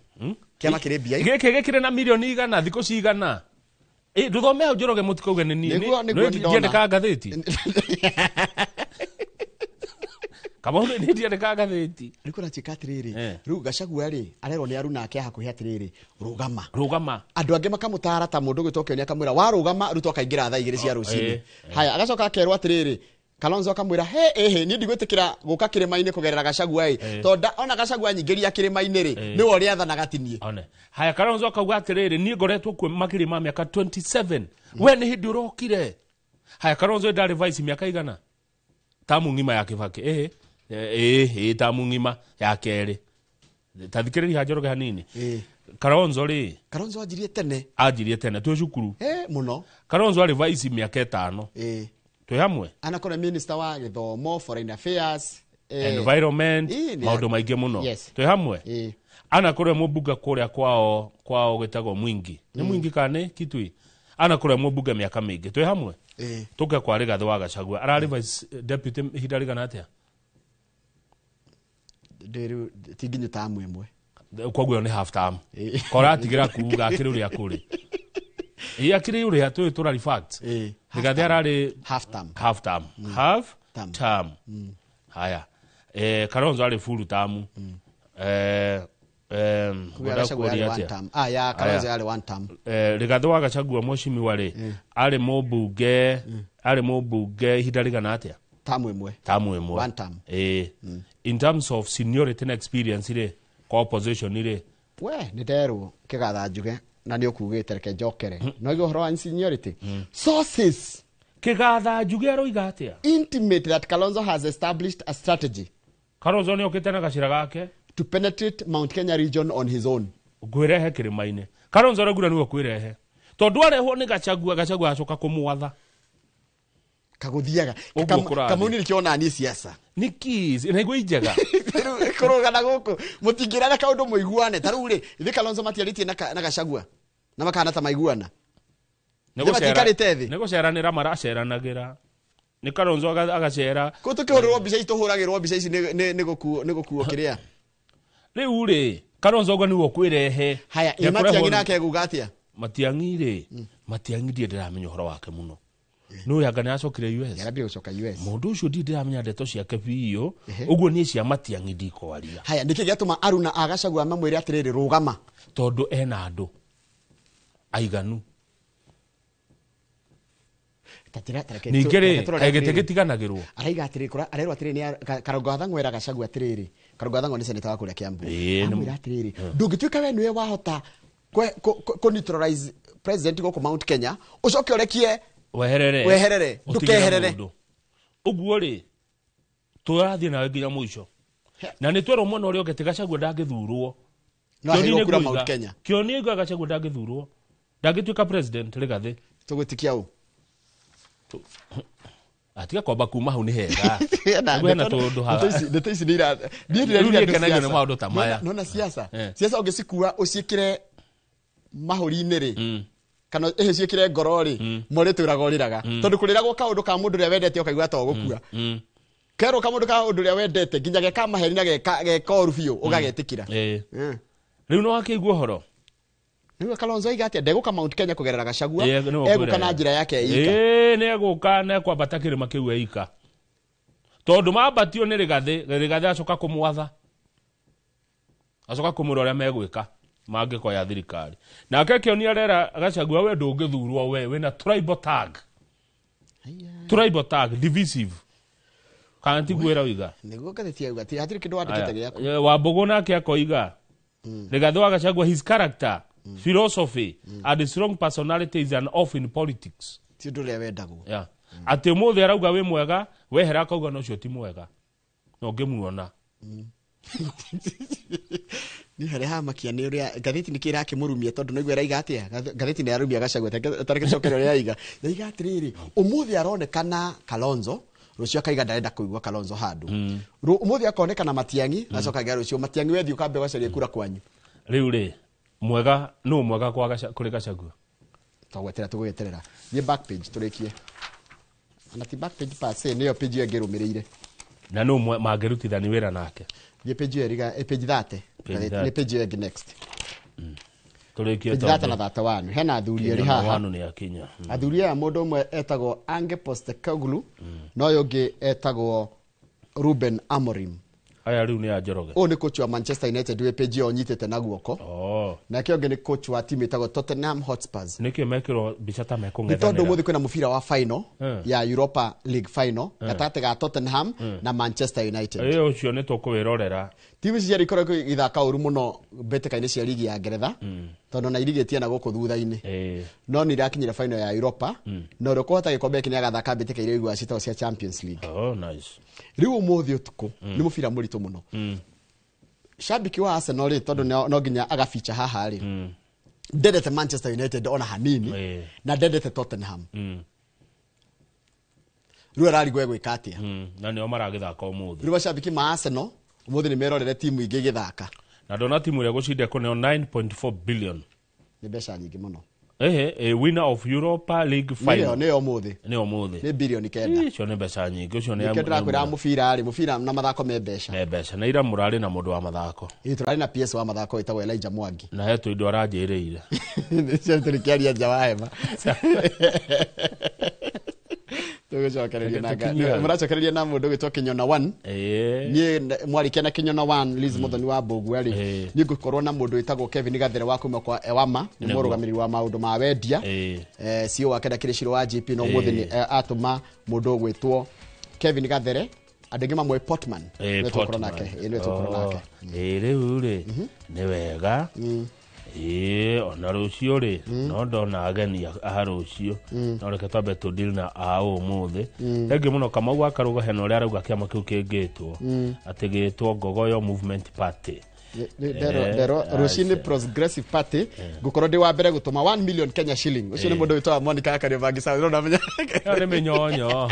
Kĩama kĩrĩ mbia i? Gĩkĩ gĩkĩrĩ na mirioni 100 thikũ cigana? Ĩ, ndũthome hau, Njoroge, mũtikauge nĩ niĩ. Nĩguo nĩ ndona. Ndiandĩkaga ngathĩti, Kamau, nĩ ndiandĩkaga ngathĩti. Rĩu kũratuĩka atĩrĩrĩ, rĩu Gachagua rĩ, arerwo nĩ aruna ake a hakuhĩ atĩrĩrĩ, rũgama. Rũgama. Andũ angĩ makamũtara, ta mũndũ ũgwĩtwo Kĩoni, akamwĩra warũgama Ruto akaingĩra thaa 2 cia rũcinĩ. Haya, agacoka akerwo atĩrĩrĩ, Kalonzo akamwĩra, he ĩhĩ, niĩ ndigwĩtĩkĩra gũka kĩrĩma-inĩ kũgerera Gachagua ĩ, tondũ ona Gachagua nyingĩria kĩrĩma-inĩ rĩ, nĩwe ũrĩathanaga, ti niĩ. One haya, Kalonzo akauga atĩrĩrĩ, niĩ ngoretwo kuo makĩria ma mĩaka 27, we nĩ hĩndĩ ũrokire. Haya, Kalonzo ndarĩ vice mĩaka igana, tamu ng'ima ya Kĩbakĩ, ĩhĩ ĩhĩ, tamu ng'ima ya kerĩ. Ta thikĩrĩria ha, Njoroge, hanini. Kalonzo rĩ, Kalonzo anjirie tene. Anjirie tene twĩ cukuru. Mũno. Kalonzo arĩ vice mĩaka 5. Twĩ hamwe? Anakorwo minister wa gĩthomo, foreign affairs, environment, maũndũ maingĩ mũno. Twĩ hamwe? Anakorwo mũmbunge kũrĩa kwao gwĩtagwo Mwingi, nĩ Mwingi kana nĩ Kitui, anakorwo mũmbunge mĩaka mĩingĩ. Twĩ hamwe? Tũke kwa Rigathĩ wa Gachagua, ararĩ vice deputy ihinda rĩigana atĩa? Ndĩrĩ ti nginyu tamu ĩmwe. Koguo ĩyo nĩ half term. Koratigĩra kuga akĩrĩ ũrĩa kũrĩ, ĩ akĩrĩ ũrĩa tũĩ tũrari fact. Rigathĩ ararĩ half term. Half term, half Term. term. Haya, Kalonzo arĩ full term. Koguo ya Ngwenda Gachagua kũũria yarĩ one atĩa? term. Ah, ya Kalonzo Aya. yarĩ one term. Rigathĩ wa Gachagua, mheshimiwa rĩ, arĩ mũmbunge ihinda rĩigana atĩa? Tamu ĩmwe. Tamu ĩmwe. One term. In terms of seniority na experience rĩ, kwa opposition rĩ? We nĩ nderwo kĩgatha njuge na nĩ ũkugĩte, reke njokere no igua ũhoro wa seniority. Sources Kĩgatha njuge aroiga atĩa? intimate that Kalonzo has established a strategy Kalonzo nĩ okĩte na gacĩra gake to penetrate Mount Kenya region on his own. Ngwĩrehe kĩrĩma-inĩ. Kalonzo araugire nĩwe kwĩrehe, tondũ arehwo nĩ Gachagua, Gachagua acoka kũmwatha. Kagũthiaga. Ũguo kũrathiĩ. Kamau nĩ kĩona niĩ siasa Nĩ keys na igua injega. Kũrũgana gũkũ mũtingĩrana kaũndũ mũiguane. Ta rĩu rĩ, ithuĩ Kalonzo matiarĩtie na Gachagua na makahana ta maiguana. Nĩ Nĩ matiikarĩte thĩ. Nĩ gũceranĩra maraceranagĩra, nĩ Kalonzo agacera. Kũu tũkĩhũrĩrwo mbica ici, tũhũragĩrwo mbica ici nĩ gũkuo kĩrĩa. Rĩu rĩ, Kalonzo ũguo nĩwe ũkwĩrehe. Haya, ĩ Nĩekũrehwo. Matiang'i nake ekuga atĩa? Matiang'i rĩ, Matiang'i ndirĩ ndĩramenya ũhoro wake mũno. Nĩ anga nĩ acokire US. Nĩarambire gũcoka US. Mũndũ ũcio ndirĩ ndĩramenya ndeto ciake biũ. Ũguo niĩ cia Matiang'i ndikwaria. Haya, nĩkĩ gĩatũma aruna a Gachagua mamwĩre atĩrĩrĩ, rũgama? Tondũ ena andũ aiganu. Ta tĩra- ta reke Ningĩ reke rĩ, tũrore kaĩ gĩtĩ atĩrĩrĩ. gĩtiganagĩrwo? Araiga atĩrĩ, arerwo atĩrĩ nĩ Karũngo wa Thang'wa, era Gachagua atĩrĩrĩ, Karũngo wa Thang'wa nĩ seneta wa kũrĩa Kiambu, amwĩra atĩrĩrĩ, ndũngĩtuĩka we nĩwe wahota kũ neutralize president gũkũ Mount Kenya, ũcoke ũrekie weherere. Weherere, ũtigĩre ndũkeherere. Mũndũ. Ũguo rĩ, tũrathiĩ nawe nginya mũico, na nĩ twerwo mwena ũrĩa ũngĩ atĩ Gachagua ndangĩthurwo. No Kĩoni aheirwo nĩ kura nguiga. Mount Kenya. Kĩoni aiga Gachagua ndangĩthurwo, ndangĩtuĩka president Rĩgathĩ. Tũgwĩtikia ũ? Atiga kwamba kuma hau nĩ hega. Hena tũndũ haha. Ndeto ici nĩ ira niĩ Rĩu niĩ ngenagio nĩ maũndũ ta maya. Nona siasa. Siasa ũngĩcikua ũciĩkĩre mahũri-inĩ rĩ, kana ĩhĩ ciĩkĩre ngoro rĩ, morĩ twĩraga ũrĩraga. Tondũ kũrĩragwo kaũndũ ka mũndũ ũrĩa wendete ũkaigua ta ũgũkua. Kerwo kamũndũ ka ũndũ ũrĩa wendete nginya geka maheni na geka ũru biũ ũgagetĩkĩra. Rĩu no wakĩigua ũhoro. Rĩu Kalonzo aiga atĩa? Ndegũka Mount Kenya kũgerera Gachagua, egũka na njĩra yake eika. Nĩ egũka na ekwambata kĩrĩma kĩu eika. Tondũ mambatio nĩ Rigathĩ, Rigathĩ acoka kũmwatha. Acoka kũmwĩra ũrĩa megwĩka mangĩkoya thirikari. Nake Kĩoni arera Gachagua we ndũngĩthurwo we wĩna tribal tag. Tribal tag divisive. Kana ti gwĩra oiga. Nĩguo ngathĩti yauga ti hatirĩ kĩndũ wandĩkĩte gĩaku. Wambũgũ nake akoiga Rigathĩ wa Gachagua, his character, philosophy and strong personality is an off in politics. Ti ũndũ ũrĩa wendagwo. Yeah. Atĩ ũmũthĩ arauga wĩ mwega, wehera akauga no ũcio ti mwega. Na ũngĩmuona. Niĩ harĩa hamakia nĩ ũrĩa ngathĩti nĩkĩ ĩrakĩmũrumia tondũ no igua ĩraiga atĩa. Ngathĩti nĩ yarumia Gachagua tareke cokeria ũrĩa yaiga. Yaiga atĩrĩrĩ, ũmũthĩ aronekana Kalonzo, rũciũ akaiga ndarenda kũigua Kalonzo handũ. Ũmũthĩ akonekana Matiang'i, acoka akaiga rũciũ Matiang'i wethiĩ ũkambe ũgacarie kura kwanyu. Rĩu rĩ, mwega nũ mwega kwa kũrĩ Gachagua? Tũgweterera tũgũgĩeterera. Thiĩ back page tũrĩkie. Ona ti back page per se, nĩyo page ĩyo ĩngĩ ĩrũmĩrĩire. Na nũ mangĩrutithania wĩra nake? Thiĩ page ĩyo ĩriga, page 30. Page Nĩ 30. page ĩyo ĩngĩ next. Tũrĩkie Page 30 na 31. Hena athuri erĩ haha. Wanu nĩ akinya. Athuri aya mũndũ ũmwe etagwo Ange Postecoglou, na ũyũ ũngĩ etagwo Ruben Amorim. Aya rĩu nĩ a Njoroge. Ũyũ nĩ coach wa Manchester United wĩ page ĩyo ũnyitĩte na guoko. Nake ũngĩ nĩ coach wa timu ĩtagwo Tottenham Hotspurs. Nĩkĩ mekĩrwo mbica ta Nĩ tondũ mekũng'ethanĩra? ũmũthĩ kwĩna mũbira wa final ya Europa League final gatagatĩ ga Tottenham na Manchester United. Ĩ ũcio nĩ tũkũwĩrorera. Timu ici cierĩ ikoragwo igĩthaka ũru mũno mbĩtĩka-inĩ cia ligi ya Ngeretha tondũ na irigĩtie na gũkũ thutha-inĩ, no nĩ irakinyire final ya Europa, na ũrĩa ũkũhota gĩkombe gĩkĩ nĩ agathaka mbĩtĩka iria iguaga ciĩtagwo cia Champions League. Oh, nice. Rĩu ũmũthĩ ũtukũ nĩ mũbira mũritũ mũno. Shabiki wa Arsenal rĩ, tondũ no nginya agaficha haha rĩ, ndendete Manchester United ona hanini na ndendete Tottenham. Rĩu ararigwo egwĩka atĩa. Na nĩo maragĩthaka ũmũthĩ. Rĩu macambiki ma Arsenal ũmũthĩ nĩ merorere timu ingĩ igĩthaka. Na ndona timu ĩrĩa gũcinda kũneo 9.4 billion. Nĩ mbeca nyingĩ mũno. Ehe, winner of Europa League final. Nĩyo ũmũthĩ. Nĩ ũmũthĩ. Nĩ 9 bilioni. Icio nĩ mbeca nyingĩ. Ũcio nĩ Nĩkĩo ndĩrakwĩra mũbira rĩ, mũbira na mathako me mbeca. Me mbeca. Na ira mũrarĩ na mũndũ wa mathako. Ĩ tũrarĩ na PS wa mathako wĩtagwo Elijah Mwangi. Na he tũindo aranjĩrĩire. Nĩcio tũrĩkĩaria nja wa hema. Tũgũcokereria na mũracokereria na mũndũ ũgwĩtwo Kinyona One. Niĩ mwarĩkia na Kinyona One, Liz Muthoni wa Mbũgua rĩ, niĩ ngũkorwo na mũndũ wĩtagwo Kevin Gathere wa kuma kwa Ewama, nĩ mũrũgamĩrĩri wa maũndũ ma wendia. CEO wake ndakĩrĩ Shiro wa GP, no ũmũthĩ nĩ atũma mũndũ ũgwĩtwo Kevin Gathere, andũ aingĩ mamũĩ Portman. Nĩwe tũgũkorwo nake. Nĩwe tũgũkorwo nake. Ĩ rĩu rĩ nĩ wega. Ĩ ona rũciũ rĩ no ndona ageni a rũciũ, no reke twambe tũ deal na a ũmũthĩ. Thengiũ mũno Kamau wa Karũga, hena ũrĩa arauga kĩama kĩu kĩngĩtwo atĩ gĩtwo Ngogoyo Movement Party. Ndero rũcinĩ Progressive Party ngũkorwo ndĩ wa mbere gũtũma 1 million Kenya shilling. Ũcio nĩ mũndũ wĩtagwo Monica Kariobangi Sawa, ndĩrona. Ĩyo nĩ mĩnyonyo.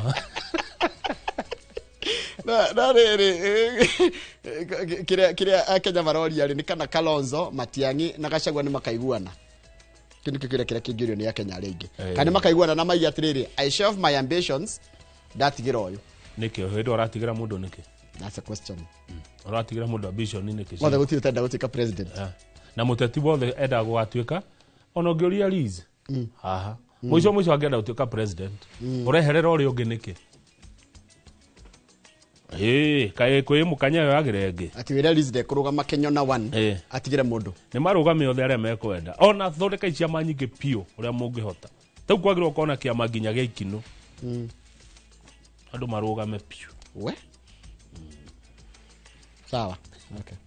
Na rĩrĩ, kĩrĩa Akenya maroria rĩ, nĩ kana Kalonzo, Matiang'i na Gachagua nĩ makaiguana. Kĩu nĩkĩo kĩũria kĩrĩa kĩngĩũrio nĩ Akenya arĩa aingĩ, kana nĩ makaiguana na maiga atĩrĩrĩ, "I shelve my ambitions, ndatigĩra ũyũ." Nĩkĩ hĩndĩ ũratigĩra mũndũ nĩkĩ? That's a question. Ũratigĩra mũndũ ambition nĩkĩ? Mothe gũtirĩ ũtenda gũtuĩka president. Na mũteti wothe endaga gũgatuĩka, ona ũngĩũria Liz haha, mũico mũico angĩenda gũtuĩka president. Ũreherera ũrĩa ũngĩ nĩkĩ? Ĩĩ, kaĩ kwĩ mũkanya yoyagĩra ĩngĩ. Atĩ wĩra Liz ndekũrũgama Kenyona one, atigĩre mũndũ. Nĩ marũgame othe arĩa mekwenda, ona thondekai ciama nyingĩ biũ ũrĩa mũngĩhota. Tau kwagĩrĩirwo gũkorwo na kĩama nginya gĩa ikinũ, andũ marũgame biũ. We sawa, okay.